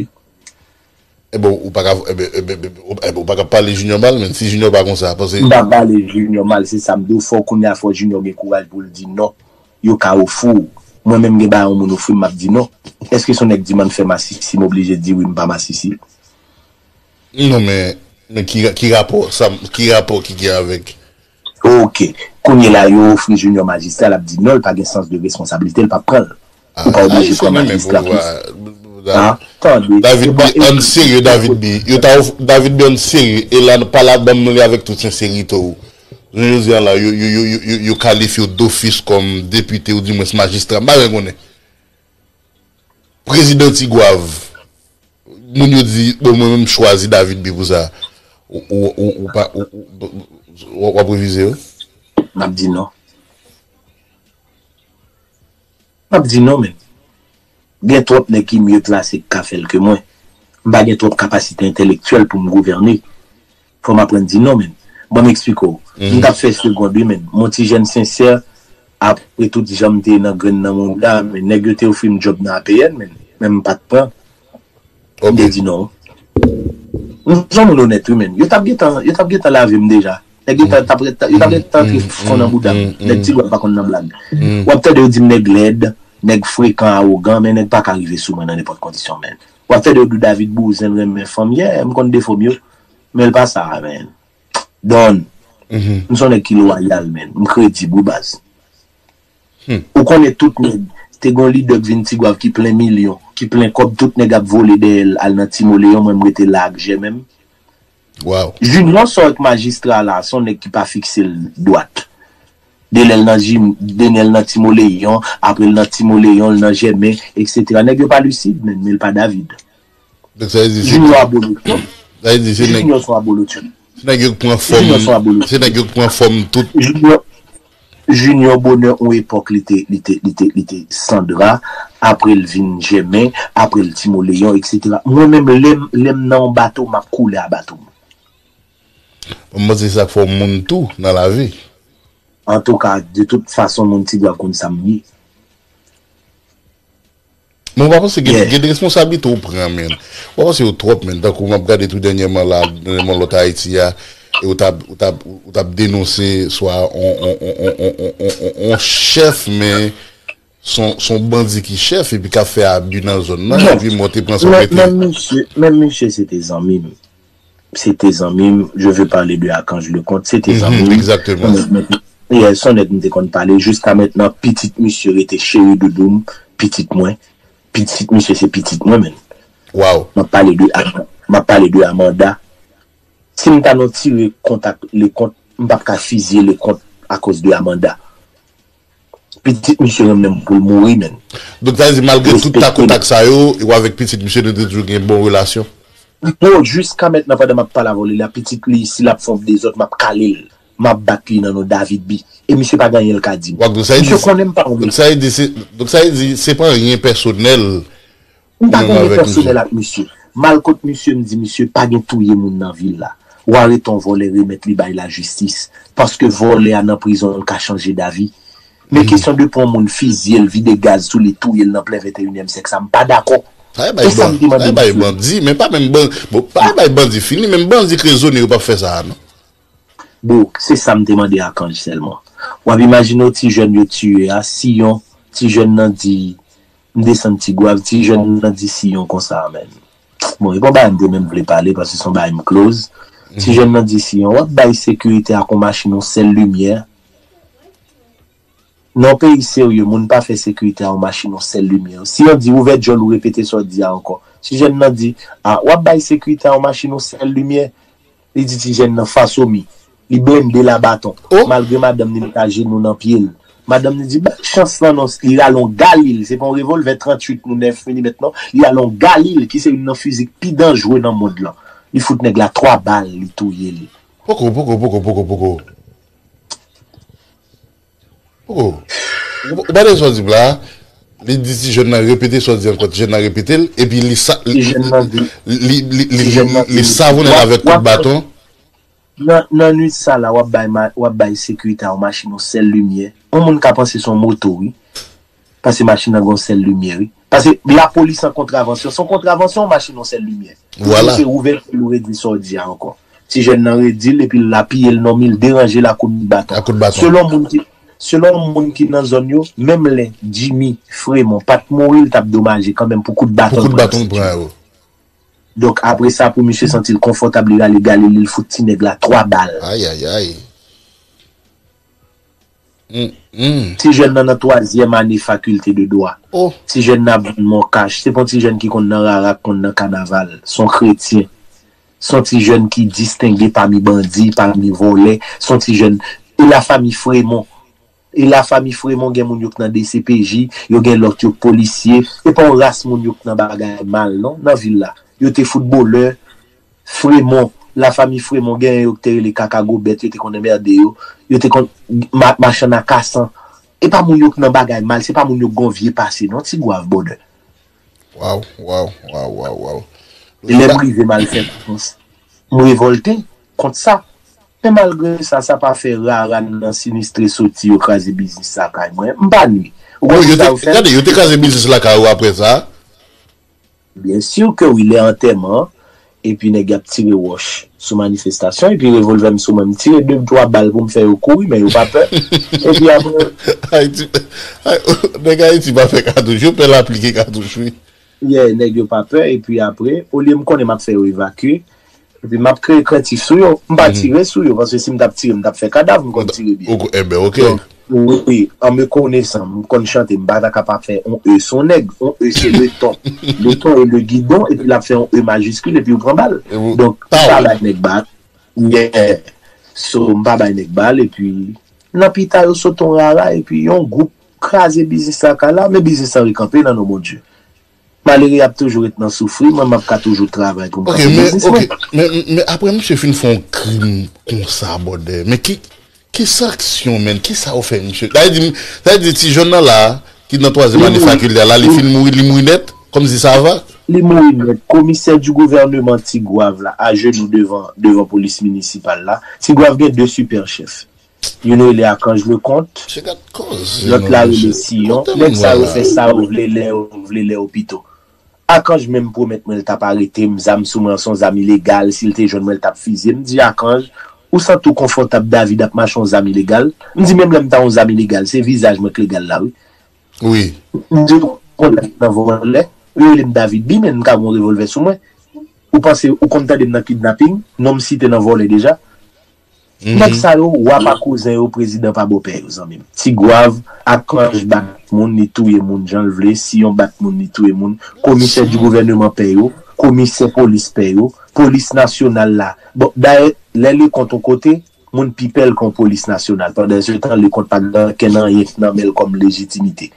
Ebyen, ou pa ka, ebyen, ebyen, ebyen, ou- ebyen, ou pa ka pale Junior mal, men si Junior pa konsa, paske M pa pale Junior mal, se sa m di w, fò kounye a fò Junior gen kouraj pou l di non. Yo ka ofri w. Mwen menm gen bagay yon moun ofri m, m ap di non. Èske se yon nèg di m ann fè masisi, m oblije di wi, m pa masisi? Non, men, men ki, ki rapò sa, ki rapò ki gen avèk? Ok. Kounye la, yo ofri Junior majistra, l ap di non, l pa gen sans de responsablite, l p ap pran l. Ou pa oblije pran majistra pou sa. Ah, tande. David B, ann serye, David B. Yo ta of- David B, ann serye. E la, pa la, ban m li avèk tout senserite w. Jounen jodi a la, yo, yo, yo, yo, yo, yo kalifye w dofis kòm depite ou dimwens majistra. M pa jan konnen. Prezidan Tigwav. Moun yo di, bon, mwen menm m chwazi David B pou sa. Ou, ou, ou, ou pa, ou, ou, ou, w ap revize yo? M ap di non. M ap di non, men. Gen twòp nèg ki mye plase k ka fè l ke mwen. M pa gen twòp kapasite entèlektyèl pou m gouvène. Fò m aprann di non, men. Ban m eksplike w. M t ap fè segond, wi, men. M yon ti jèn sensè, apre tout jan m te ye nan grenn nan mouda, men nèg yo te ofri m djòb nan A P N, men. Men m pa t pran. M te di non. M se yon moun onèt, wi, men. Yo t ap gentan, yo t ap gentan lave m deja. Nèg yo t ap, yo t ap gentan antre fon nan bouda m. Nèg Tigwav pa konn nan blag. W ap tande yo di m nèg lèd, nèg frekan, awogan, men nèg pa ka rive sou mwen nan nenpòt kondisyon, men. W ap tande yo di w David Bouzen renmen fanm. Yeah, m konn defo m yo. Men l pa sa, men. Don. M se yon nèg ki lwayal, men. M kredib, wi, baz. Ou konnen tout nèg, te gon lidè k vin Tigwav ki plen milyon, ki plen kòb, tout nèg ap vole dèyè l al nan Timoleyon, mwen m rete la ak jèmen m. Wow. Junior sò ak majistra la, se yon nèg ki pa fikse l dwat. De lè l nan Jim, de lè l nan Timoleyon, apre l nan Timoleyon, l nan jèmen, etsetera. Nèg yo pa lisid, men, men l pa David. Donk sa vle di se Junior abolotyon. Sa vle di se nèg Junior se yon abolotyon. Se nèg yo k pran fòm. Junior se yon abolotyon. Se nèg yo k pran fòm tout. Junior, Junior bonè yon epòk li te, li te, li te, li te Sandra, apre l vin jèmen, apre l Timoleyon, etsetera. Mwen menm, lè m, lè m nan yon bato, m ap koule a bato m. Mwen panse se sa k fè w moun tou nan lavi. Antouka, de tout fason, moun Tigwav konn sa m ye. Men w pa panse gen, gen de responsablite w pran, men. W pa panse yo twòp, men. Tankou m ap gade tou dènyèman la, nan mòn lòt Ayiti a, e ou t ap, ou t ap, ou t ap denonse swa on, on, on, on, on, on, on, on chèf, men son, son bandi ki chèf epi k ap fè abi nan zòn nan, epi mwen te pran sa w Men, mete. men misye, men misye se te zanmi m. Se te zanmi m, je veux parler de Archange Leconte, se te zanmi m. Exactement. Yeah, se yon nèg m te konn pale, jiska mentnan, pitit misye rete cheri doudou m, pitit mwen. Pitit misye se pitit mwen, men. Wow. M ap pale de, m ap pale de Amanda. Si m ta nan tire kont ak Leconte, m p ap ka fizye Leconte akoz de Amanda. Pitit misye renmen m pou l mouri, men. Donk sa vle di malgre tout takotak sa yo, ou avèk pitit misye nou te toujou gen bon relasyon. Yo, jiska mentnan, pandan m ap pale avè w la, pitit li, si l ap fè yon dezòd, m ap kale l. M ap bat li nan non David B. E misye pa gen anyen l ka di m. Wak, donk sa vle di, Misye konnen m pa yon donk sa vle di se, donk sa vle di se pa anyen pèsonèl. M pa Menm gen anyen avèk pèsonèl ak misye. M al kot misye, m di, "Misye, pa gen touye moun nan vil la. W a rete yon vòlè, remèt li bay lajistis. Paske vòlè a nan prizon, l ka chanje davi. Men kesyon de pran moun, fizye l, vide gaz sou li, touye l nan plen venteyinyèm syèk, sa m pa dakò." Sa e E bay sa m te ban-, mande sa e bay misye. Bandi, men pa menm ban-, bon, pa e bay bandi fini, menm bandi k rezone yo p ap fè sa a, non. Bro, se sa m te mande Archange sèlman. W ap imajine w ti jèn yo tiye a, Siyon, ti jèn nan di, m desann Tigwav, ti jèn nan di Siyon konsa, men. Bon, e pa yon bagay m te menm vle pale, paske se yon bagay m close. Ti jèn nan di Siyon, w ap bay sekirite ak yon machin yon sèl limyè. Nan yon peyi serye, moun pa fè sekirite a yon machin yon sèl limyè. Siyon di, ouvè djòl ou repete sa w di a ankò. Ti jèn nan di, a, w ap bay sekirite a yon machin yon sèl limyè. Li di ti jèn nan faso mi. Li blende l a baton. Malgre madanm ni met ajenou nan pye l. Madanm ni di, "Ba l chans lan non," li rale yon gali l. Se pa yon revòlvè tranntuit nou nèf milimèt non. Li rale yon gali l ki se youn nan fizi k pi danjre nan mond lan. Li fout nèg la twa bal, li touye l. Poko, poko, poko, poko, poko. Poko. Ou pa de sa w di m la. Li di ti jèn nan repete sa w di ankò. Ti jèn nan repete l. Epi li sa, li, li, li, li, li, li, li savonnen l avèk kout baton. Nan, nan nwit sa la, w ap bay, ma- w ap bay sekirite a yon machin yon sèl limyè. Yon moun ka panse se yon moto, wi. Paske machin nan gen yon sèl limyè, wi. Paske lapolis an kontravansyon, se yon kontravansyon, yon machin yon sèl limyè. Vwala. Ou se ouvè l, ou redwi sa w di a ankò. Ti jèn nan redi l, epi l apiye l, nòmi l deranje l a kout baton. A kout baton. Selon moun ki, selon moun ki nan zòn yo, menm lè Jimmy Fremont pa t mouri, l t ap domaje kanmenm pou kout baton l pran yo. Donk, apre sa, pou misye santi l konfòtab, li rale gali li, l fout ti nèg la twa bal. Ayayay. Ti jèn nan nan twazyèm ane fakilte de dwa. Ti jèn nan ap vann mòkach. Se pa yon ti jèn ki konn nan rara, ki konn nan kanaval. Se yon kretyen. Se yon ti jèn ki distenge pami bandi, pami vòlè. Se yon ti jèn. E lafanmi Fremont. E lafanmi Fremont gen moun yo k nan D C P J, yo gen lòt yo k polisye. Se pa yon ras moun yo k nan bagay mal non, nan vil la. Yo te foutbolè, Fremont, lafanmi Fremont, genyen yo k te rele Kaka Gobèt, yo te konn anmède yo, yo te konn ma- machann akasan. E pa moun yo k nan bagay mal, se pa moun yo k gon vye pase non, Ti Gwav, brother. Waw, waw, waw, waw, waw. E lè m rive m al fè vakans, m revòlte kont sa. Men malgre sa, sa pa fè rara nan sinistre soti yo kraze biznis lakay mwen. M pa nwi. Ou konn sa yo fè? Gade, yo te kraze biznis lakay ou apre sa? Byen si ke wi, lè antèman an, epi nèg y ap tire wòch sou manifestasyon, epi revòlvè m sou mwen, m tire de twa bal pou m fè yo kouri, men yo pa pè. Epi apre, Ayiti, ay, nèg Ayiti pa fè katouch, yo pè l aplike katouch, wi. Yeah, nèg yo pa pè, epi apre, olye m konnen m ap fè yo evakye, epi m ap kreye krentif sou yo. M pa tire sou yo, paske si m t ap tire, m t ap fè kadav, m konn tire byen. Ou ko- Enben, oke. Donk, wi, an me konesan, m konn chante, m pa ta kapab fè on E sou nèg. On E se le ton. Le ton e le gidon, epi l ap fè on E majiskil, epi ou pran bal. Donk, m pa bay nèg bal. Yeah. So, m pa bay nèg bal, epi nan pita yo sot on rara, epi yon gwoup kraze biznis lakay la, men biznis lan rekanpe nan non Bondye. Malere ap toujou ret nan soufri, mwen m ap ka toujou travay pou m Ok, kanpe men, biznis ok, mwen. Men, men apre misye fin fè yon krim konsa, brother, men ki, ki sanksyon, men, ki sa yo fè misye? Sa vle di, sa vle di ti jèn nan la, ki nan twazyèm Li ane mouri. fakilte a la, li fin mouri, li mouri nèt, kòmsi sa va? Li mouri nèt. Komisè di gouvèneman Ti Gwav la, ajenou devan, devan polis minisipal la. Ti Gwav gen de sipè chèf. Youn rele Akanj Lekont, lòt la rele Siyon. Nèg sa yo fè sa yo vle, lè yo vle, lè yo pito. Akanj menm pwomèt mwen l t ap arete m, zam sou mwen an se yon zam ilegal, si l te jwenn mwen l t ap fizye m. M di Akanj, ou santi w konfòtab David ap mache yon zam ilegal? M di menm lè m ta yon zam ilegal, se vizaj mwen k legal la wi. Wi. M di w konn lè m nan vòlè, yo rele m David B men m ka gen yon revòlvè sou mwen. Ou panse ou konn tande m nan kidnaping, non m site nan vòlè deja? Nèg sa yo, wa pa kouzen yo, prezidan pa bòpè yo, zanmi m. Ti Gwav, Akanj bat moun, li touye moun jan l vle, Siyon bat moun, li touye moun, komisè di gouvèneman pè yo, komisè polis pè yo, polis nasyonal la. Bon, dayè, lè Lekont yon kote, moun pi pè l ke yon polis nasyonal. Pandansetan, Lekont pa gen ankenn anyen nan men l kòm lejitimite.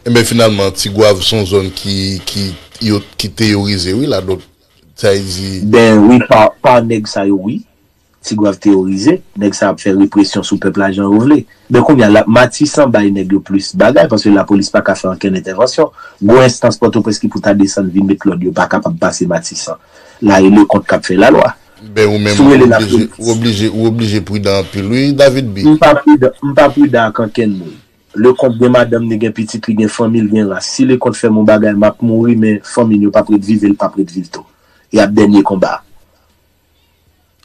Enben, finalman, Ti Gwav se yon zòn ki, ki, yo, ki teyorize, wi, la, donk, sa vle di. Ben wi, pa, pa nèg sa yo, wi. Ti Gwav teyorize, nèg sa ap fè represyon sou pèp la jan yo vle. Ben kounye a, la, Matisan bay nèg yo plis bagay, paske lapolis pa ka fè ankenn entèvansyon. Gwo enstans Pòtoprens ki pou ta desann vin met lòd yo pa kapab pase Matisan. La, e Lekont k ap fè lalwa. Ben, ou menm, Si w ou rele oblije, lapolis. ou oblije, ou oblije pridan anpil, wi, David B. M pa pridan, m pa pridan ak ankenn moun. Lekont gen madanm, li gen pitit, li gen fanmi, li gen ras. Si Lekont fè m yon bagay, m ap mouri, men fanmi l yo p ap ret viv e l p ap ret viv tou. Y ap dènye konba.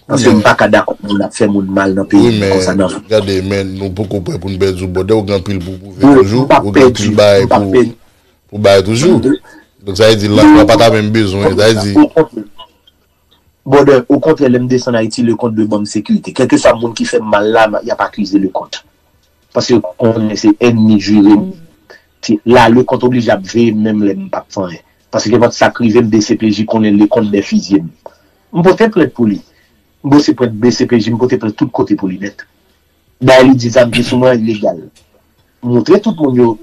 Paske m pa ka dakò pou moun ap fè moun mal nan peyi m konsa nan. Wi, men gade, men nou poko prè pou n pèdi w, brother, ou gen anpil pou pwouve toujou, ou gen anpil bagay pou, pou bay toujou. Donk, sa vle di, lans lan pa ta menm bezwen, sa vle di. Brother, okontrè, lè m desann Ayiti, Lekont dwe ban m sekirite. Kèlkeswa moun ki fè m mal la, y ap akize Lekont. Paske yo konnen se ènmi jire m. Ti, la, Lekont oblije ap veye m menm lè m p ap fè anyen. Paske nenpòt sa k rive m, D C P J konnen Lekont dwe fizye m. M pote plent pou li. M bwose plent B C P J, m pote plent tout kote pou li nèt. Dayè li di zam ki sou mwen ilegal. M montre tout moun yo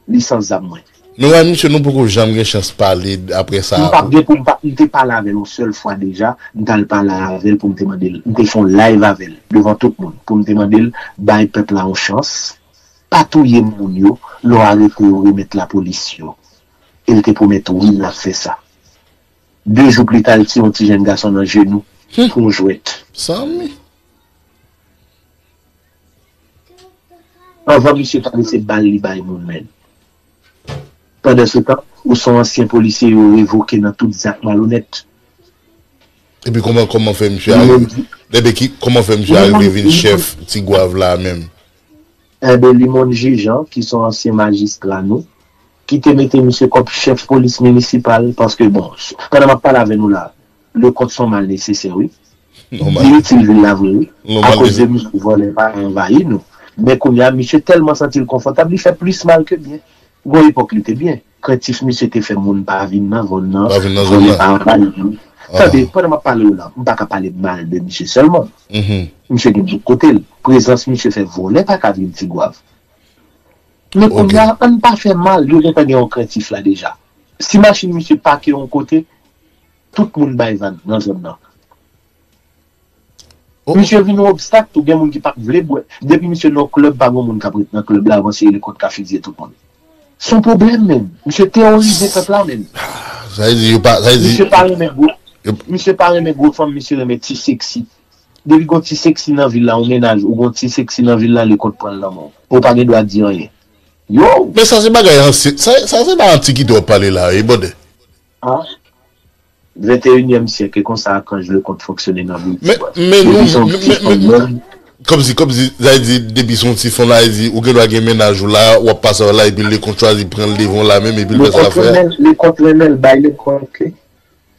lisans zam mwen. Men wè, misye, nou poko janm gen chans pale apre sa. M p ap gen pou m pa, m te pale avè l yon sèl fwa deja, m t al pale avè l pou m te mande l, m te fè yon live avè l devan tout moun pou m te mande l bay pèp la yon chans, pa touye moun yo, lè w arete yo remèt lapolis yo. E l te pwomèt wi l ap fè sa. De jou pli ta, l tiye yon ti jèn gason nan jenou pou yon jwèt. Anvan misye pale, se bal li bay moun, menn. Pandansetan, ou se yon ansyen polisye yo revoke nan tout zak malonèt. Epi kòman kòman fè misye arive? Epi ki kòman fè misye arive vin chèf Tigwav la menm? Enben, Limon Jijan, ki se yon ansyen majistra nou, ki te mete misye kòm chèf polis minisipal, paske, bon, pandan m ap pale avè nou la, Lekont se yon mal nesesè, wi. Li itil vil la vre, wi. Akoz de misye, vòlè pa anvayi nou. Men kounye a, misye tèlman santi l konfòtab, li fè plis mal ke byen. Gon epòk, li te byen. Krentif misye te fè moun pa vin nan zòn nan, vòlè pa anvayi nou. Tande, pandan m ap pale w la, m pa ka pale mal de misye sèlman. Misye gen bout kote l. Prezans misye fè vòlè pa ka vin Tigwav. Men kounye a, ann pa fè mal, yo gentan gen yon krentif la deja. Si machin misye pake yon kote, tout moun bay vag nan zòn nan. Misye vin yon obstak tou, gen moun ki pa t vle bwè. Depi misye nan klèb, pa gen moun k ap ret nan klèb la, avan se Lekont ka fizye tout moun. Se yon pwoblèm, menn. Misye teworize pèp la, menn. Sa vle di, yo pa, sa vle di. Misye pa renmen gwo, misye pa renmen gwo fanm, misye renmen ti seksi. Depi gon ti seksi nan vil la, yon mennaj, ou gon ti seksi nan vil la, Lekont pran l nan men w. Ou pa gen dwa di anyen. Yo! Men sa se bagay ansyen, sa, sa se pa antikite w ap pale la, wi, brother. Ah. Venteyinyèm syèk, e konsa Akanj Lekont fonksyone nan vil Tibwa. Men, men nou, men, men, men, kòmsi, kòmsi, sa vle di, depi se yon ti fanm la, vle di, ou gen dwa gen mennaj ou la, w ap pase la, epi Lekont chwazi pran l devan w la menm, epi l fè sa l ap fè a. Lekont renmen l, bay Lekont, ok.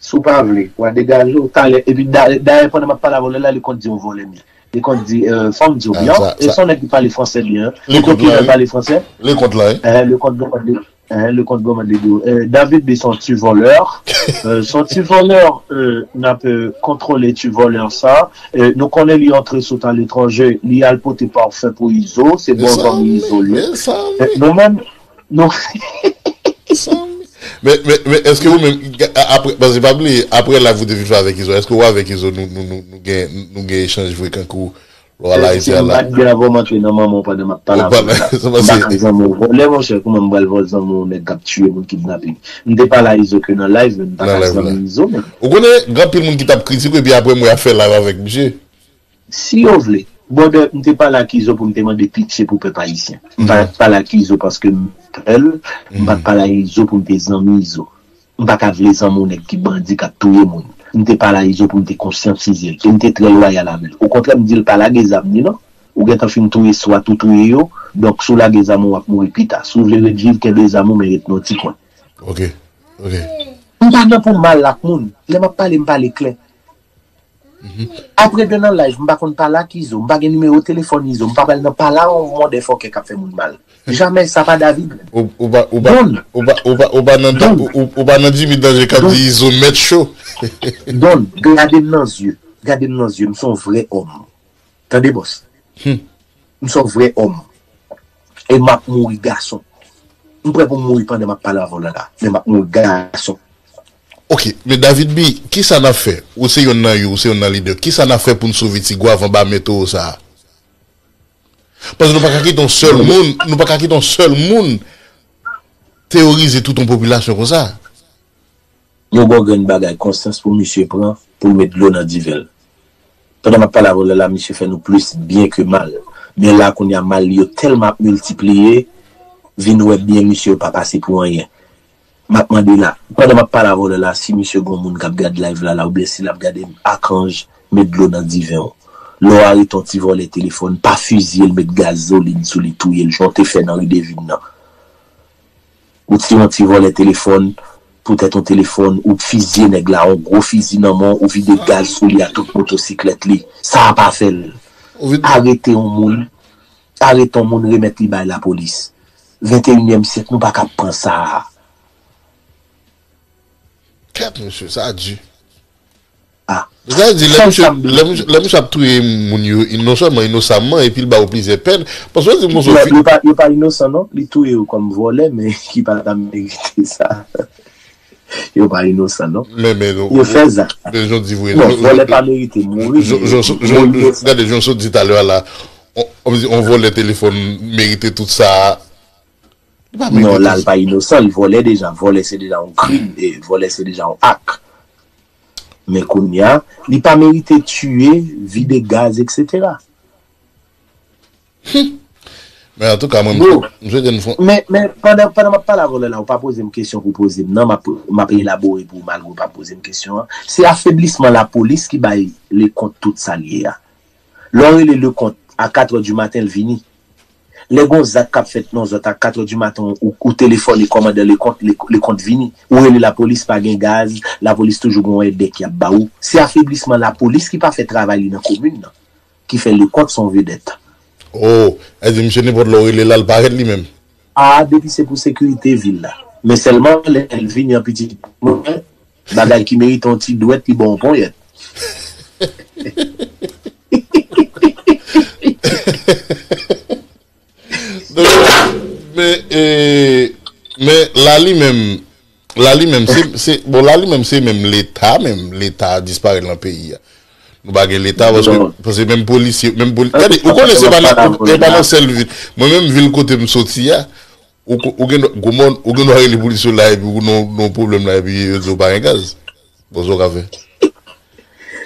Si w pa vle, w a degaje w, talè, epi da-, dayè, pandan m ap pale avè w la, Lekont di yon vòlè m ye. Lekont di, euh, fò m di w byen, e se yon nèg ki pale fransè byen, li te okipe pale fransè. Lekont la, wi. Lekont granmande, Hein, Lecomte Gourmand li di w, euh, David li se yon ti volè. Euh, se yon ti volè, euh, n ap, euh, kontwole ti volè sa. Euh, nou konnen li antre sot aletranje, li al pote pafè pou Izo, se bon zanmi Izo li ye. Euh, nou menm, nou. Men, men, men èske ou menm, apre, paske pa bliye, apre live ou te vin fè avèk Izo, èske ou avèk Izo nou, nou, nou, nou gen, nou gen echanj frekan kou Lè w al Ayiti a la. M pa t gen anvi w antre nan manman w pandan m ap pale avè w la. M pa ka zanmi w vòlè, monchè. Kouman m pral vòlè zanmi w nèg k ap tiye moun, kidnape? M te pale a Izo ke nan live, men m pa ka zanmi Izo menm. Ou konnen, gen anpil moun ki t ap kritike w, epi apre m wè y ap fè live avèk misye. Si yo vle. Brother, m te pale ak Izo pou m te mande pitye pou pèp ayisyen. M pa t pale ak Izo paske m pè l, m pa t pale ak Izo pou m te zanmi Izo. M pa ka vle zanmi w nèg ki bandi k ap touye moun. M te pale a Izo pou m te konsyantize l. E m te trè lwayal avè l. Okontrè, m di l pa lage zam ni non. Ou gentan fin touye swat ou touye yo. Donk, si w lage zam ou, w ap mouri pita. Si w vle ret viv, kenbe zam ou, men ret nan yon ti kwen. Ok. Ok. M pa nan pou mal ak moun. Lè m ap pale, m pale klè. Apre de nan live, m pa konn pale ak Izo, m pa gen nimewo telefòn Izo, m pa pral nan pale a yon mòdèfòkè k ap fè moun mal. Jamè, sa pa David. Ou, ou pa, ou pa, Don. Ou pa, ou pa, ou pa nan, Don. Ou, ou, ou pa nan Jimmy Danger k ap di Izo mèt cho. Don, gade m nan zye. Gade m nan zye, m se yon vrè òm. Tande, bòs. M se yon vrè òm. E m ap mouri gason. M prè pou m mouri pandan m ap pale avè w la la. Men m ap mouri gason. Ok, men David B, kisa n ap fè? Ou se yonn nan yo, ou se yonn nan lidè. Kisa n ap fè pou n sove Tigwav anba men towo sa a? Paske nou pa ka kite yon sèl moun, nou pa ka kite yon sèl moun teworize tout yon popilasyon konsa. Yon bon grenn bagay konsyans pou misye pran pou l met dlo nan diven l. Pandan m ap pale avè w la, la, misye fè nou plis byen ke mal. Men la, kounye a, mal li yo tèlman ap miltipliye, vin wè byen misye yo pa pase pou anyen. M ap mande la, pandan m ap pale avè w la, la, si misye gon moun k ap gade live la, la, oubyen si l ap gade m, Akanj, met dlo nan diven w. Lè w arete yon ti vòlè telefòn, pa fizye l, met gazolin sou li, touye l, jan w te fè nan ri Devin nan. Ou tiye yon ti vòlè telefòn, poutèt yon telefòn, ou fizye nèg la, yon gwo fizi nan men w, ou vide gaz sou li a tout motosiklèt li. Sa a pa fè l. Arete yon moun, arete yon moun, remèt li bay lapolis. Venteyinyèm syèk, nou pa ka pran sa a. Kèt, mesye, sa di. Sa vle di, lè misye, lè misye, lè misye ap touye moun yo, non sèlman inosamman, epi l ba yo plizyè pèn, paske w di m konsa, non, fi- yo pa, yo pa inosan, non. Li touye yo kòm vòlè, men ki pa ta merite sa. Yo pa inosan, non. Men, men, non, yo fè sa. Men jan w di vre. Non, vòlè pa merite mouri, men yo inosan. Gade, jan w di talè a la, on, on, on vòlè telefòn merite tout sa. Li pa merite tout sa. Non, la, l pa inosan, l vòlè deja. Vòlè, se deja yon krim, e vòlè, se deja yon ak. Men kounye a, li pa merite tiye, vide gaz, etsetera. Men antouka, mwen, m swete n fon. Men, men pandan, pandan m ap pale a vòlè la, ou pa poze m kesyon pou poze m nan, m ap, m ap elabore pou ou malgre ou pa poze m kesyon an. Se afeblisman lapolis ki bay Leconte tout sa l ye a. Lè w rele Leconte a katrè di maten, l vini. Lè gon zak k ap fèt nan zòt a katrè di maten, ou, ou telefòne kòmandan Leconte, Le, Leconte vini. Ou rele lapolis, pa gen gaz, lapolis toujou gon èdèk y ap ba ou. Se afeblisman lapolis ki pa fè travay li nan komin nan, ki fè Leconte se yon vedèt. Oh, sa vle di misye nenpòt lè w rele l la, l parèt li menm. A, depi se pou sekirite vil la. Men sèlman lè l vini an pitit mwen, bagay ki merite yon ti dwèt, li ba w yon ponyèt. Donk, men, e, men la li menm, la li menm, se, se, bon, la li menm, se menm Leta menm, Leta disparèt nan peyi a. Nou pa gen Leta, paske, paske menm polisye, menm poli-, gade, ou konnen se pa nan, se pa nan sèl vil. Mwen menm, vil kote m soti a, ou, ou gen, gwo moun, ou gen dwa rele polis yo la, epi ou nan, nan pwoblèm la, epi yo di w pa gen gaz. Bon, sa w ka fè.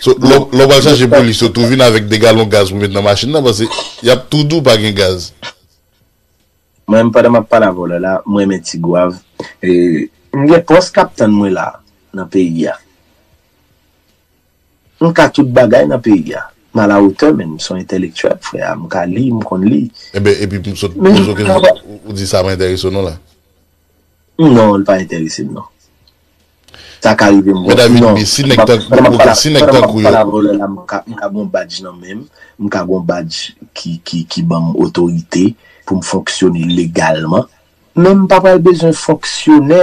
So, lè, lè w pral chache polis yo, tou vin avèk de galon gaz pou met nan machin nan, paske y ap tou di w pa gen gaz. Mwen, pandan m ap pale avè w la, la, mwen renmen Ti Gwav. E, m gen pòs k ap tann mwen la, nan peyi a. M ka tout bagay nan peyi a. M alawotè, men m se yon entèlektyèl, frè a. M ka li, m konn li. Enben, epi m sot poze w kesyon, ou, ou di sa pa enterese w non la? Non, li pa enterese m non. Sa ka rive m. Men David, non, men si nèg tankou, ok, si nèg tankou yo. Pandan m ap pale avè w la, m ka, m ka gon badj nan men m, m ka gon badj ki, ki, ki ban m otorite pou m fonksyone legalman. Men m pa pral bezwen fonksyonè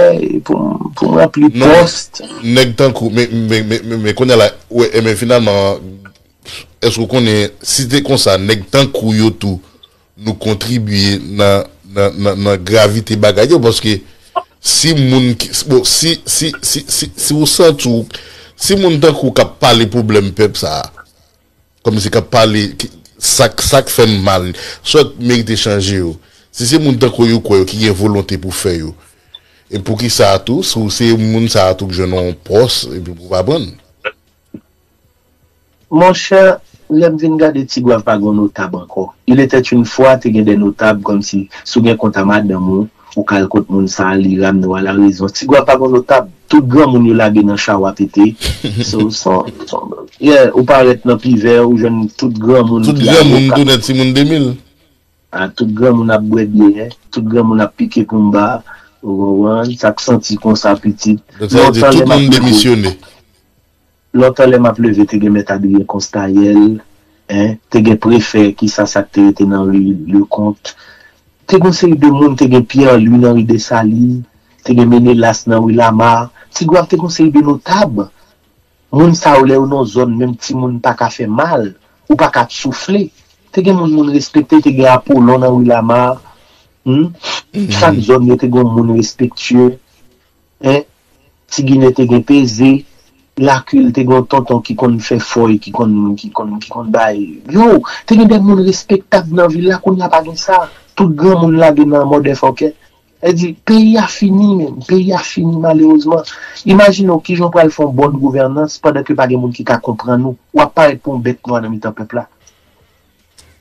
pou m, pou m ranpli pòs. Non, nèg tankou, men, men, men, men, men kounye a la, ou wè, men finalman, èske w konnen, si te konsa, nèg tankou yo tou, nou kontribye nan, nan, nan, nan gravite bagay yo, paske si moun ki, bon, si, si, si, si, si w santi w, si moun tankou w k ap pale pwoblèm pèp sa a, kòmsi k ap pale, ki, sa k, sa k fè n mal, sa k merite chanje yo, si se moun tankou yo kwè yo ki gen volonte pou fè yo, e poukisa tou, si w se moun sa a tou k jwenn yon pòs, epi pou w pa pran l? Monchè, lè m vin gade Ti Gwav pa gon notab ankò. Il était une fois, te gen de notab, kòmsi, si w gen kont a madanm ou, ou ka al kot moun sa a, li ramne w a la rezon. Ti Gwav pa gon notab. Tout granmoun yo lage nan chawa pete. So, son, son, yeah, ou parèt nan Pivè, ou jwenn tout granmoun ki avoka. Tout granmoun tounen timoun de mil. A, tout granmoun ap bwè byè, tout granmoun ap pike koumba, ou konprann, sa k santi konsa pitit. Donk, sa vle di tout moun demisyone. Lontan lè m ap leve, te gen Mèt Adrien Constayèl, en, te gen prefè, ki sa, sa k te rete nan ri Leconte. Te gen yon seri de moun, te gen Pierre Louis nan ri Desalin, te gen Menelas nan ri Lama. Ti Gwav te gen yon seri de notab. Moun sa yo, lè yo nan zòn, menm timoun pa ka fè mal, ou pa ka ap soufle. Te gen moun, moun respekte, te gen Apolon nan ri Lama. Hmm? Chak zòn yo te gen yon moun respektye. En, Ti Ginen te gen Peze, Lakil te gen yon tonton ki konn fè fòy, ki konn, ki konn, ki konn bay. Yo, te gen de moun respektab nan vil la, kounye a pa gen sa. Tout granmoun lage nan mòdèfòkè. Sa di, peyi a fini, menm. Peyi a fini, malerezman. Imajine w kijan w pral fè yon bòn gouvènans pandan ke pa gen moun ki ka konprann ou. W ap parèt pou yon bèt nwa nan mitan pèp la.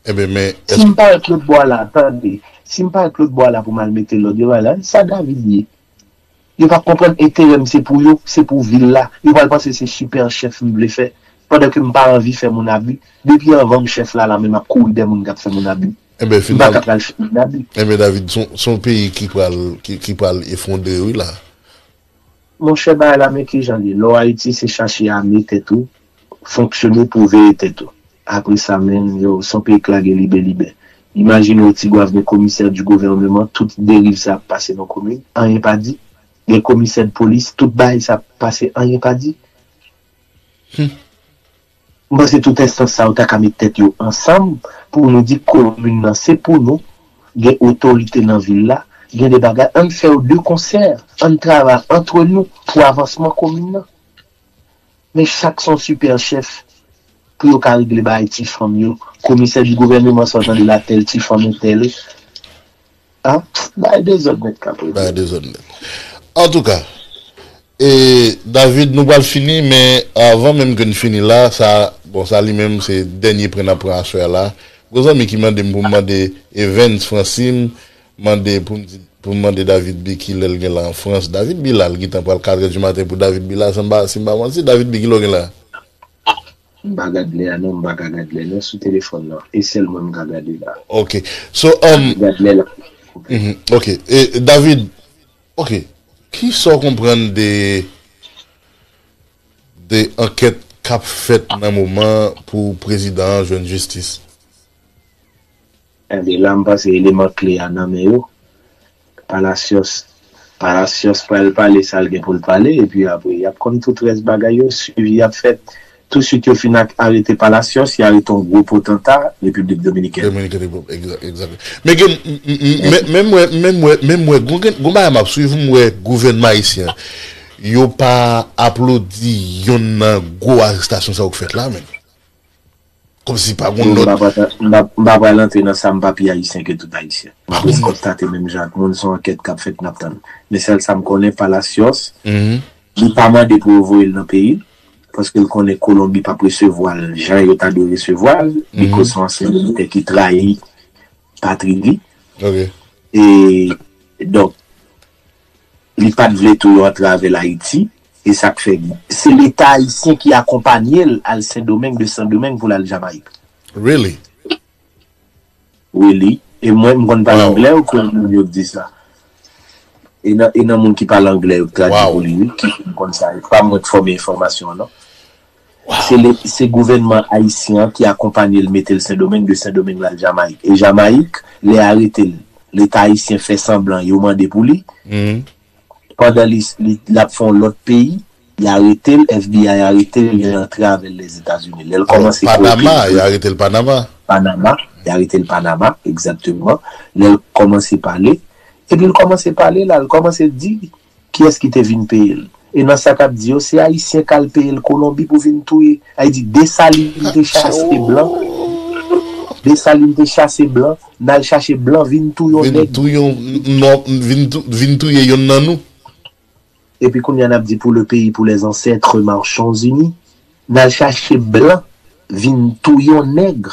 Enben, men, si m parèt lòt bò a la, tande, si m parèt lòt bò a la pou m al mete lòd, yo va la, sa David ye? Yo p ap konprann enterè m se pou yo, se pou vil la. Yo pral panse se sipè chèf m vle fè, pandan ke m pa anvi fè moun abi. Depi anvan m chèf la, la menm ap kouri dèyè moun k ap fè moun abi. Enben, m pa ka pral fè moun abi. Enben, David, se yon, se yon peyi ki pral, ki, ki pral efondre, wi, la. Monchè, bagay la, men kijan l ye. Lè w Ayiti, se chache ame tèt ou, fonksyone pou veye tèt ou. Apre sa, menm, yo, se yon peyi k lage libe libe. Imajine w, Ti Gwav gen komisè di gouvèneman, tout deriv sa ap pase nan komin, anyen pa di. Gen komisè de polis, tout bagay sa ap pase, anyen pa di. Hmm. M panse tout enstans sa yo ta ka met tèt yo ansanm pou nou di komin nan se pou nou, gen otorite nan vil la, gen de bagay, ann fè yo de konsè, ann travay antre nou pou avansman komin nan. Men chak se yon sipè chèf pou yo ka regle bagay ti fanm yo. Komisè di gouvèneman sa w tande la tèl ti fanm entèl. Ah, bay dezòd nèt ka pwodui. Bay dezòd nèt. Antouka, e, David, nou pral fini, men avan menm ke n fini la, sa, bon, sa li menm se dènye pran n ap pran aswè a la. Gon zanmi ki mande m pou m mande Evens Francine, mande pou m di, pou m mande David B kilè l gen la an Frans. David B la, l gentan pral katrè di maten pou David B la, si m pa, si m pa manti, David B kilè w gen la? M pa gad lè a non, m pa ka gad lè non sou telefòn nan. E sèl mwen m ka gade la. Ok. So, um, gad lè la. Mm-hmm. Ok. E, David, ok. Kisa w konprann de, de ankèt k ap fèt nan moman pou prezidan an jwenn jistis? Ebyen la, m panse eleman kle a nan men yo. Palacios, Palacios pral pale sa l gen pou l pale, epi apre, y ap konn tout rès bagay yo, swivi ap fèt. Touswit yo fin arete Palacios, y arete yon gwo potanta Repiblik Dominikèn. Dominikèn Repiblik, egzakte. Men gen, men mwen, men mwen, men mwen, gon bagay m ap swiv, m wè gouvènman ayisyen an, yo pa aplodi yonn nan gwo arestasyon sa yo k fèt la, men. Kòmsi pa gon lòt. M pa pral antre nan sa, m pa pi ayisyen ke tout ayisyen. M jis konstate menm jan ak moun, se yon ankèt k ap fèt n ap tann. Men sèl sa m konnen, Palacios, li pa mande pou yo voye l nan peyi l, paske l konnen Kolonbi p ap resevwa l jan yo ta dwe resevwa l, bikòz se yon ansyen militè ki trayi patri li. E, donk, li pa t vle tou yo antre avè l Ayiti, e sa k fè se Leta ayisyen ki akonpanye l al Sendomeng, de Sendomeng pou l al Jamayik. Really? Really. E mwen, m konn pale anglè, ou konn moun yo k di sa. E nan, e nan moun ki pale anglè yo k tradui pou li, wi, ki konn sa. E pa mwen k fòme enfòmasyon an, non. Se, se gouvènman ayisyen an ki akonpanye l, mete l Sendomeng, de Sendomeng l al Jamayik. E Jamayik, lè arete l, Leta ayisyen fè sanblan yo mande pou li. Pandan li, li, l ap fè yon lòt peyi, y arete l, FBI arete l, li antre avè l Lèzetazini. Lè l kòmanse koopere. Panama, y arete l Panama. Panama, y arete l Panama, egzakteman. Lè l kòmanse pale, epi l kòmanse pale la, l kòmanse di kiyès ki te vin peye l. E nan sa k ap di yo, se Ayisyen k al peye l Kolonbi pou vin touye. Sa vle di, Desalin te chase blan. Desalin te chase blan, n al chache blan vin touye yon nèg. Vin touye yon, non, vin tou, vin touye yonn nan nou. Epi kounye a n ap di pour le pays, pour les ancêtres, marchons unis. N al chache blan vin touye yon nèg.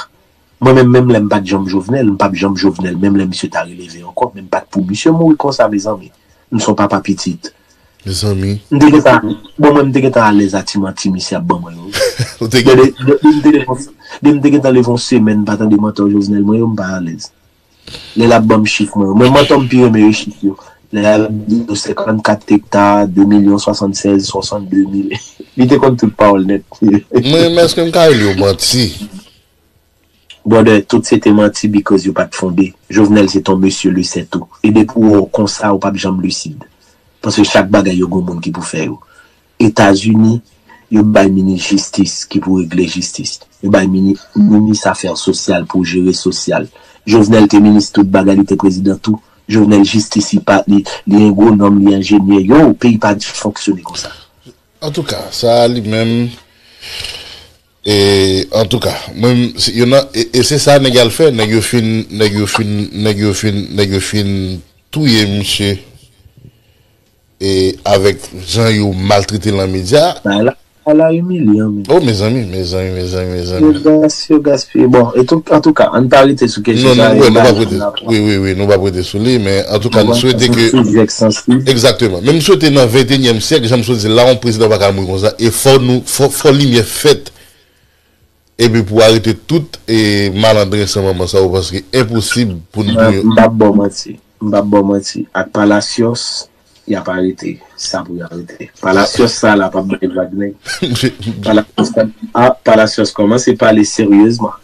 Mwen menm, menm lè m pa t janm Jovenel, m p ap janm Jovenel, menm lè misye ta releve ankò, men m pa t pou misye mouri konsa, mezanmi. M se yon papa pitit. Mezanmi. M te gentan, bon, mwen, m te gentan alèz a ti manti misye ap ban mwen yo. Ou te gen- Depi, depi m te leve, depi m te gentan leve yon semèn, m pa tande mantò Jovenel mwen yo, m pa alèz. Lè l ap ban m chif mwen yo. Mwen, mantò m pi renmen yo chif yo. Lè l ap di yo senkannkat ekta, de milyon swasannsèz, swasannde mil. Li te konn tout pawòl nèt. Mwen, men èske m ka rele yo manti? Brother, tout se te manti because yo pa t fonde. Jovenel se t on mesye lisid tou. E depi w wè w konsa, ou p ap janm lisid. Paske chak bagay yo gon moun ki pou fè yo. Etazini, yo bay minis jistis ki pou regle jistis. Yo bay mini, minis afè sosyal pou jere sosyal. Jovenel te minis tout bagay, li te prezidan tou. Jovenel jistis, li pa, li, li en gwo nonm, li enjenyè. Yo, peyi pa fonksyone konsa. Antouka, sa a li menm, e, antouka, mwen, se, yo nan, e, e se sa nèg al fè, nèg yo fin, nèg yo fin, nèg yo fin, nèg yo fin touye misye, e, avèk jan yo maltrete l nan medya. Sa la, sa la imilyan, men. Oh, mezanmi, mezanmi, mezanmi, mezanmi. Yo gas, yo gaspiye. Bon, e tou, antouka, ann pa rete sou kesyon sa, nou p ap rete. Wi, wi, wi, nou p ap rete sou li, men antouka, nou swete ke. Egzakteman. Men m swete nan venteyinyèm syèk, jan m sot di la, yon prezidan pa ka mouri konsa. E fò nou, fò, fò limyè fèt. Epi pou arete tout e malandren san manman sa yo, paske enposib pou n touye. M p ap ba w manti. M p ap ba w manti. Ak Palacios, y ap arete. Sa pou y arete. Palacios sa la p ap bay vag, nèg. Palacios, a, Palacios kòmanse pale seryezman.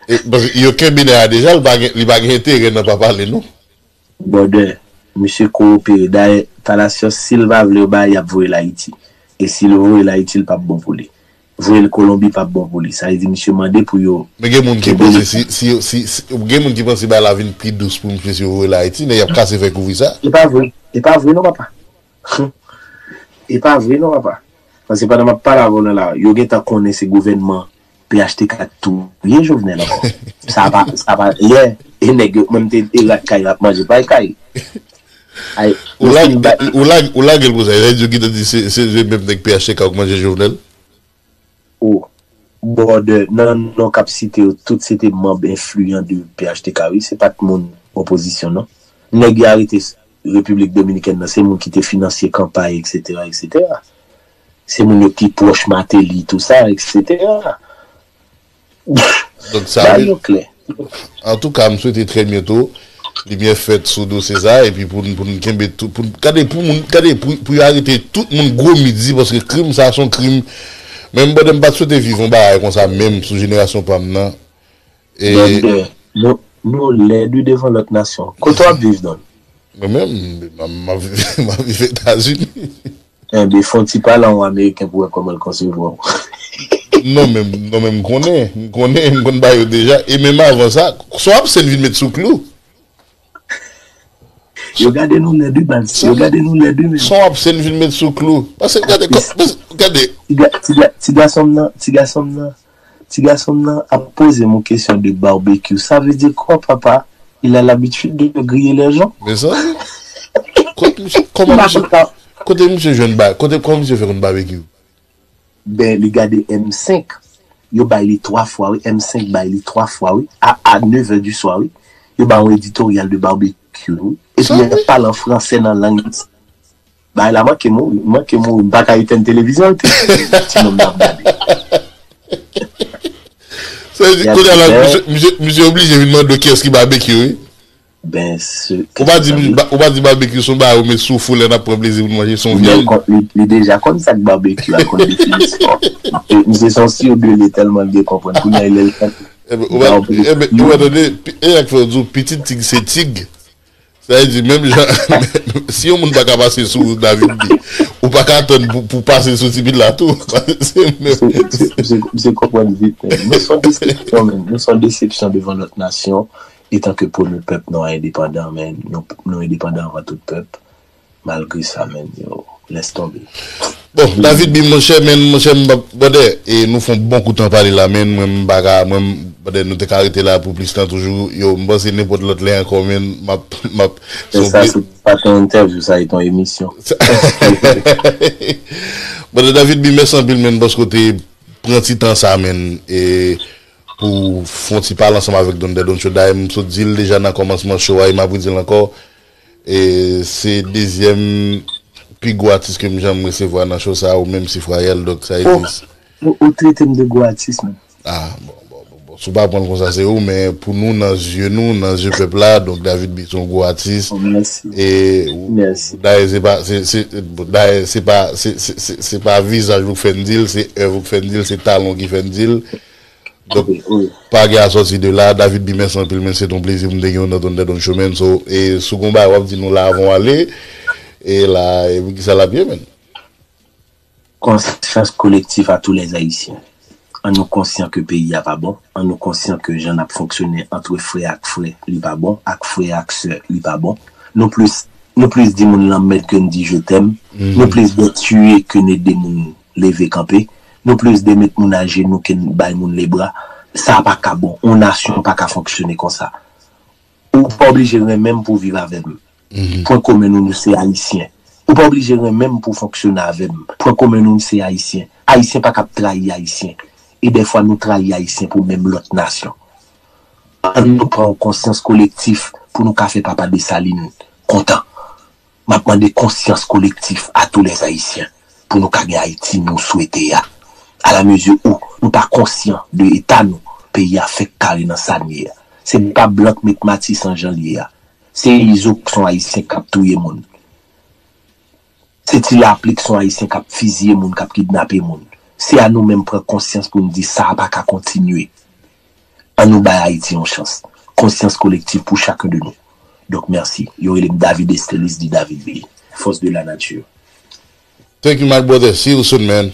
E, paske yo kenbe nèg la deja, li pa gen, li pa gen enterè nan pa pale, non. Brother, misye kowopere. Dayè, Palacios, si l pa vle yo ba, y ap voye l Ayiti. E si l voye l Ayiti, l p ap bon pou li. voye l Kolonbi p ap bon pou li. Sa vle di misye mande pou yo. Men gen moun ki panse si, si, si, si, gen moun ki panse bagay la vin pi dous pou misye si yo voye l Ayiti, men y ap kase fè kouvri sa. E pa vre. E pa vre non, papa. E pa vre non, papa. Paske pandan m ap pale avè w la, yo gentan konnen se gouvènman P H T K k touye Jovenel ankò. Sa pa, sa pa, yeah. E nèg yo, menm te e rat kay, rat manje pay kay. Ay, ou lage, ou lage, ou lage l konsa, sa vle di yo gentan di se, se menm nèg P H T K k manje Jovenel? Oh, brother, nan non k ap site yo, tout se te manb enfliyan de P H T K, wi, se pa t moun opozisyon, non. Nèg yo arete Repiblik Dominikèn nan, se moun ki te finanse kanpay, etsetera, etsetera. Se moun yo ki pwòch Martelly, tou sa, etsetera. Donk sa vle. Antouka, m swete trè byento limyè fèt sou dosye sa, epi pou n, pou n kenbe tout, pou n, gade pou moun, gade pou, pou yo arete tout moun gwo midi, paske krim sa se yon krim. Menm bòdè m pa t swete viv yon bagay konsa menm sou jenerasyon pa m nan. E nou, nou lèd wi devan lòt nasyon. Kote w ap viv, Don? Mwen menm, m ap viv, m ap viv Etazini. Enben, fè yon ti pale a yon Ameriken pou wè kòman l konsevwa w. Non, men, non, men m konnen, m konnen, m konn ba yo deja. E menm avan sa, son absent vin met sou klou. Yo gade nou lèd wi, baz. Yo gade nou lèd wi, men. Son absent vin met sou klou. Paske gade, paske gade. Ti gason m nan, ti gason m nan, ti gason m nan ap poze m yon kesyon de barbecue. Ça veut dire quoi, papa? Il a l'habitude de griller les gens? Mezanmi. Kote misye, kòman misye, kote misye jwenn ba, kote, kòman misye fè konn barbecue? Ben, li gade M senk. Yo bay li twa fwa, wi. M senk bay li twa fwa, wi. A, a nèf è di swa, wi. Yo ba yon editoryal de barbecue, wi. Epi y ap pale an fransè nan lang. Bagay la manke mouri, manke mouri. M pa ka etèn televizyon an, ti nonm nan ap gade. Sa vle di, kounye a la, misye, misye, misye oblije vin mande w kiyès ki barbecue, wi. Ben, se. Ou pa di, ou pa di barbecue se yon bagay ou met sou fou lè n ap pran plezi pou n manje, se yon vyann. Li, li deja konn sa k barbecue a, konn definisyon. Misye se yon sirde li tèlman l byen konprann. Kounye a, lè l. Enben, ou pa, enben, ou pa tande, e sa k fè yo di w, pitit tig se tig. Sa vle di, menm jan, si yon moun pa ka pase sou David Lee, ou pa ka atann pou, pou pase sou Ti Pit la tou. Se menm. Misye konprann vit, men. Nou se yon desepsyon, men. Nou se yon desepsyon devan lòt nasyon. Etanke premye pèp nwa endepandan, men nou, nou endepandan anvan tout pèp, malgre sa, men, yo, lès tonbe. Bon, David Bee, monchè, men, monchè, m, brother, e nou fè yon bon kout tan pale la, men, mwen, m pa ka, mwen, brother, nou te ka rete la pou plis tan toujou, yo, m panse nenpòt lòt lè ankò, men, m ap, m ap, se yon plezi. Sa se pa t yon entèvyou, sa se t yon emisyon. Brother David Bee, mèsi anpil, men, paske w te pran ti tan sa, men, e, pou fè yon ti pale ansanm avèk Don Dè Don Show. Dayè, m sot di l deja nan kòmansman show a, e m ap redi l ankò. E se dezyèm pi gwo atis ke m janm resevwa nan show sa, ou menm Sifrayèl, donk sa vle di. Ou, ou trete m de gwo atis, men. Ah, bon, bon, bon, bon. Si w pa pran l konsa, se ou, men pou nou, nan zye nou, nan zye pèp la, donk David Bee se yon gwo atis. Oh, mèsi. E, mèsi. Dayè, se pa, se, se, dayè, se pa, se, se, se, se pa vizaj ou k fè n di l, se èv ou k fè n di l, se talan w ki fè n di l. Donk, pa gen a sòti de la. David Bee, mèsi anpil, men se t on plezi pou m te gen w nan Thunder Don Show, man. So, e si w gen yon bagay w ap di nou la avan w ale, e la, e pou kisa l ap ye, man? Konsyans kolektif a tous les Haïtiens. An nou konsyan ke peyi a pa bon, an nou konsyan ke jan n ap fonksyone ant frè ak frè, li pa bon, ak frè ak sè, li pa bon. Nou plis, nou plis di moun lanmèd ke n di je t'aime. Nou plis dè tiye ke n ede moun leve kanpe. Nou plis dè met moun ajenou ke n bay moun lebra. Sa pa ka bon. Yon nasyon pa ka fonksyone konsa. Ou pa oblije renmen m pou w viv avè m. Pwen komen nou, nou se Ayisyen. Ou pa oblije renmen m pou w fonksyone avè m. Pwen komen nou, nou se Ayisyen. Ayisyen pa ka ap trayi Ayisyen. E dèfwa, nou trayi Ayisyen pou menm lòt nasyon. Ann nou pran yon konsyans kolektif pou nou ka fè Papa Desalin kontan. M ap mande konsyans kolektif a tous les Haïtiens pou nou ka gen Ayiti nou swete a. A la mezi ou nou pa konsyan de eta nou, peyi a fèk kare nan sa n ye a. Se pa blan k met Matisan jan l ye a. Se Izo k se yon Ayisyen k ap touye moun. Se Ti Lapli k se yon Ayisyen k ap fiziye moun, k ap kidnape moun. Se a nou menm pran konsyans pou n di sa a pa ka kontinye. Ann nou bay Ayiti yon chans. Konsyans kolektif pou chacun de nous. Donk, mèsi. Yo rele m David Estelis, dit David Bee. Force de la nature. Thank you, my brother. See you soon, man.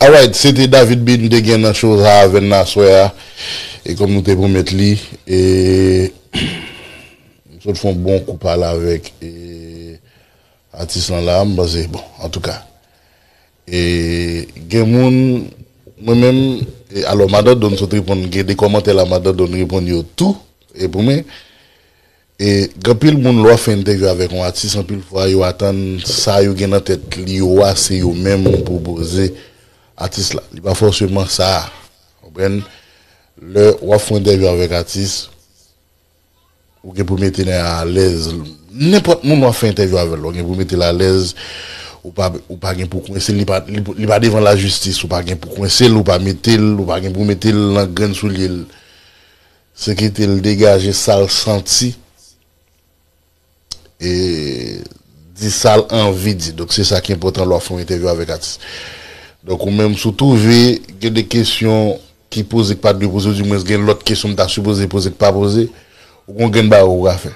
Alright, se te David B nou te gen nan show sa avè n aswè a. E kòm nou te pwomèt li, e m sot fè yon bon kou pale avèk e atis lan la, m panse, bon, antouka. E gen moun, mwen menm, e alò, Madan Don sot reponn, gen de kòmantè la, Madan Don reponn yo tou, e pou mwen, e gen anpil moun lè w ap fè entèvyou avèk yon atis, anpil fwa yo atann sa yo gen nan tèt li yo a, se yo menm pou poze atis la. Li pa fòseman sa. Konprann? Lè w ap fè yon entèvyou avèk atis, ou gen pou mete l alèz. Nenpòt moun w ap fè entèvyou avè l, ou gen pou mete l alèz. Ou pa, ou pa gen pou kwense l, li pa, li, li pa devan lajistis, ou pa gen pou kwense l, ou pa mete l, ou pa gen pou mete l nan grenn soulye l. Se kite l degaje sa l santi e di sa l anvi di. Donk, se sa ki enpòtan lè w ap fè yon entèvyou avèk atis. Donk, ou menm, si w twouve gen de kesyon ki poze k pa dwe poze, oudimwens gen lòt kesyon m ta sipoze poze k pa poze, ou gon grenn bagay ou ka fè.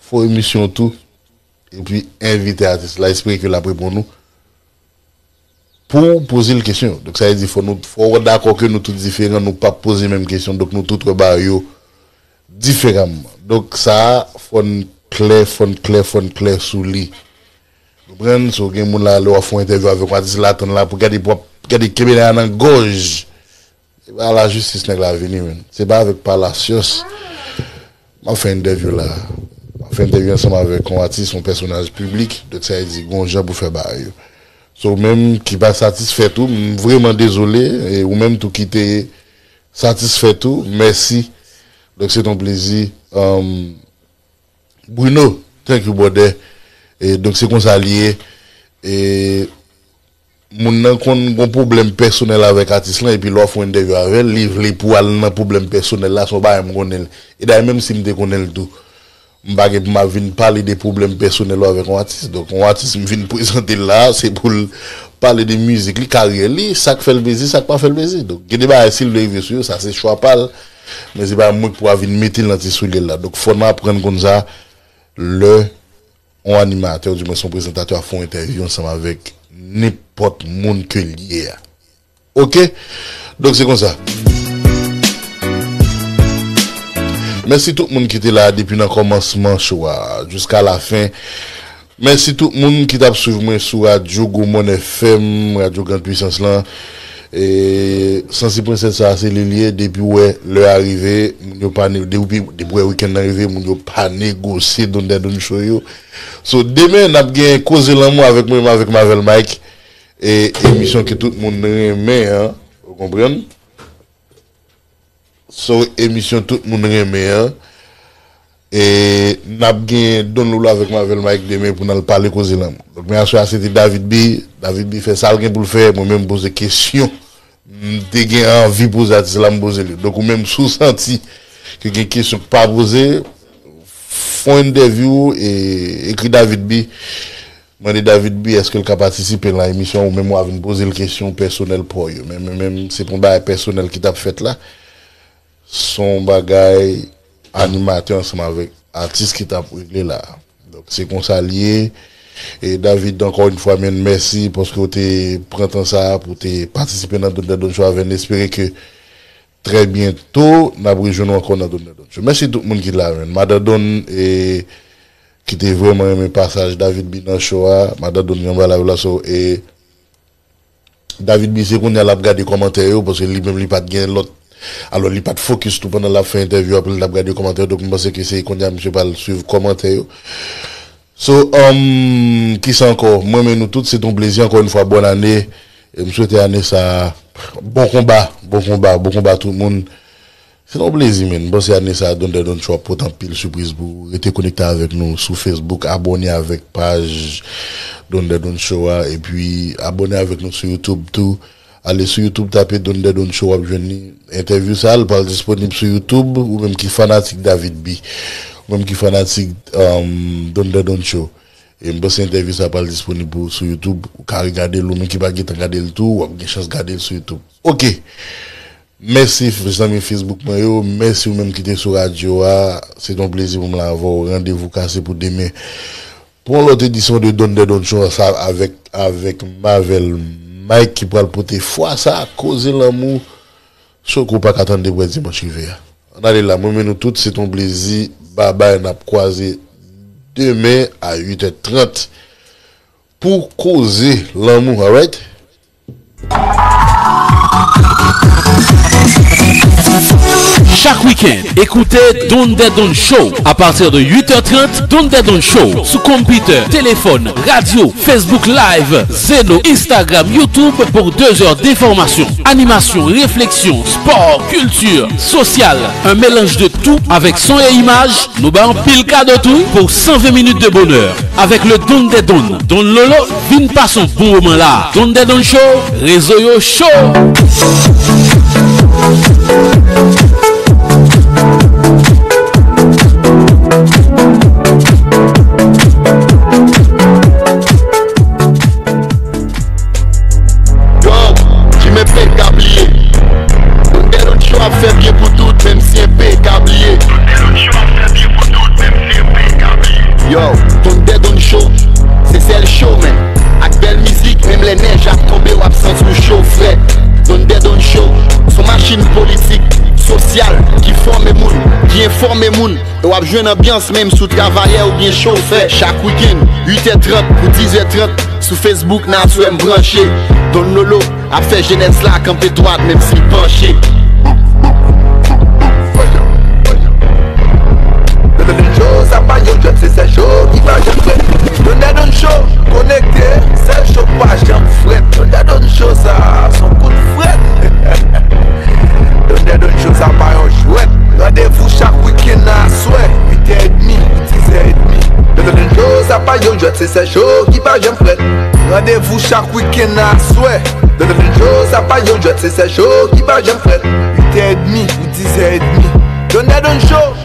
Fè w emisyon tou, epi envite atis la, espere ke l ap reponn ou pou w poze l kesyon. Donk, sa vle di, fò nou, fò w dakò ke nou tout diferan, nou p ap poze menm kesyon, donk nou tout wè bagay yo diferaman. Donk, sa a, fò n klè, fò n klè, fò n klè sou li. Konprann? So, gen moun la, lè w ap fè yon entèvyou avèk yon atis, l atann la pou gade, pou ap gade kenbe la nan gòj. Se pa lajistis nèg la vini, menn. Se pa avèk palasyòs. M ap fè entèvyou la. M ap fè entèvyou ansanm avèk yon atis, yon pèsonaj piblik. Donk, sa vle di, gon jan pou fè bagay yo. So, ou menm ki pa satisfè tou, m vrèman dezole. E ou menm tou ki te satisfè tou, mèsi. Donk, se t on plezi. Um, Bruno, thank you, brother. E, donk, se konsa li ye. E, moun nan konn gon pwoblèm pèsonèl avèk atis lan, epi lè w ap fè yon entèvyou avè l, li vle pou al nan pwoblèm pèsonèl la, se yon bagay m konnen l. E dayè, menm si m te konnen l tou, m pa gen pou m ap vin pale de pwoblèm pèsonèl ou avèk yon atis. Donk, yon atis, m vin prezante l la, se pou l pale de mizik li, karyè li, sa k fè l plezi, sa k pa fè l plezi. Donk, gen de bagay, si l vle rive sou yo, sa se chwa pa l. Men se pa mwen k pou al vin mete l nan ti soulye l la. Donk, fò n aprann konn sa lè yon animatè, oudimwens yon prezantatè, ap fè yon entèvyou ansanm avèk nenpòt moun ke l ye a. Oke? Donk, se konsa. Mèsi tout moun ki te la depi nan kòmansman show a jiska lafen. Mèsi tout moun ki t ap swiv mwen sou radyo Gwo Mòn F M, radyo Grand Puissance lan. E, san sèt pwen sèt sa a, se li l ye. Depi w wè lè a rive, moun yo pa ne-, depi, depi w wè wikenn nan rive, moun yo pa negosye Don Dèdon Show yo. So, demen, n ap gen Koze Lanmou avèk mwen menm avèk Mavel Mike. E emisyon ke tout moun renmen an. Ou konprann? So, emisyon tout moun renmen an. E n ap gen Don Lolo avèk Mavel Mike demen pou n al pale Koze Lanmou. Donk, men aswè a, se te David B. David B fè sa l gen pou l fè. Mwen menm, m poze kesyon m te gen anvi poze atis la, m poze li. Donk, ou menm, si w santi ke gen kesyon k pa poze, fè yon entèvyou e ekri David B. Mande David B èske l ka patisipe nan emisyon an, ou menm w a vin poze l kesyon pèsonèl pa w yo. Men, men, men, se pa yon bagay pèsonèl ki t ap fèt la. Se yon bagay animatè ansanm avèk atis ki t ap regle la. Donk, se konsa l ye. E David, ankò yon fwa, men, mèsi paske w te pran tan sa a pou w te patisipe nan Don Dèdon Show avè n. Espere ke trè byento, n ap rejwenn ou ankò nan Don Dèdon Show. Mèsi tout moun ki la, men. Madan Don, e, ki te vrèman renmen pasaj David B nan show a. Madan Don, yon bagay la, la, so, e, David B, se kounye a l ap gade kòmantè yo, paske li menm li pa t gen lòt. Alò, li pa t fokis tou pandan l ap fè entèvyou a pou l t ap gade kòmantè yo. Donk, m panse ke se kounye a misye pral swiv kòmantè yo. So, um, kisa ankò? Mwen, men nou tout, se t on plezi. Ankò yon fwa, bòn ane. E m swete ane sa a, bon konba, bon konba, bon konba tout moun. Se yon plezi, men. M panse ane sa a, Don Dèdon Show ap pote anpil sipriz pou ou. Rete konekte avèk nou sou Facebook, abòne avèk paj Don Dèdon Show a, epi abòne avèk nou sou YouTube tou. Ale sou YouTube, tape Don Dèdon Show, w ap jwenn li. Entèvyou sa a, l pral disponib sou YouTube. Ou menm ki fanatik David B, ou menm ki fanatik, um, Don Dèdon Show, e m panse entèvyou sa a pral disponib pou, sou YouTube. Ou ka regade l, ou menm ki pa gentan gade l tou, w ap gen chans gade l sou YouTube. Oke. Mèsi, f-, zanmi Facebook mwen yo. Mèsi ou menm ki te sou radyo a. Se t on plezi pou m la avè w. Randevou kase pou demen. Pou yon lòt edisyon de Don Dèdon Show, sa avèk, avèk Mavel Mike ki pral pote fwa sa, koze lanmou, show ke w pa ka tann depi w wè dimanch rive a. Ann ale la, mwen men nou tout, se t on plezi, babay, n ap kwaze demen a uit è trant pou koze lanmou, alright? Chaque week-end, écoutez Don Dedon Show à partir de huit heures trente. Don Dedon Show sous computer, téléphone, radio, Facebook Live, Zeno, Instagram, YouTube pour deux heures d'information, animation, réflexion, sport, culture, social, un mélange de tout avec son et image. Nou bay anpil kado tou pou san ven minit de bonè. Avèk le Don des Don, Don Lolo, vin pase yon bon moman la. Don des Don Show, rezo yo cho. Yo, Jimmy P ka bliye. Don Dedon Show ap fè byen pou tout, menm si enpe ka bliye. Yo, Don Dedon Show, se sèl show, men. Ak bèl mizik, menm lè nèj ap tonbe, w ap santi w cho frèt. Don Dedon Show, s on machin politik, sosyal, ki fòme moun, ki enfòme moun. E w ap jwenn anbyans menm si w travayè oubyen chofè. Chak wikenn, uit è trant pou diz è trant, sou Facebook, n a swè m branche. Don Lolo ap fè jenès la kanpe dwat, menm si l panche. Don Dedon Show, sa pa yon jwèt, se sèl show ki pa janm frèt. Don Dedon Show, konekte, sèl show k pa janm frèt. Don Dedon Show, sa, s on kout frèt. Don Dedon Show, sa pa yon jwèt. Randevou chak wikenn nan aswè, uit è edmi pou diz è edmi. Don Dedon Show, sa pa yon jwèt, se sèl show ki pa janm frèt. Randevou chak wikenn nan aswè. Don Dedon Show, sa pa yon jwèt, se sèl show ki pa janm frèt. Uit è edmi pou diz è edmi. Don Dedon Show.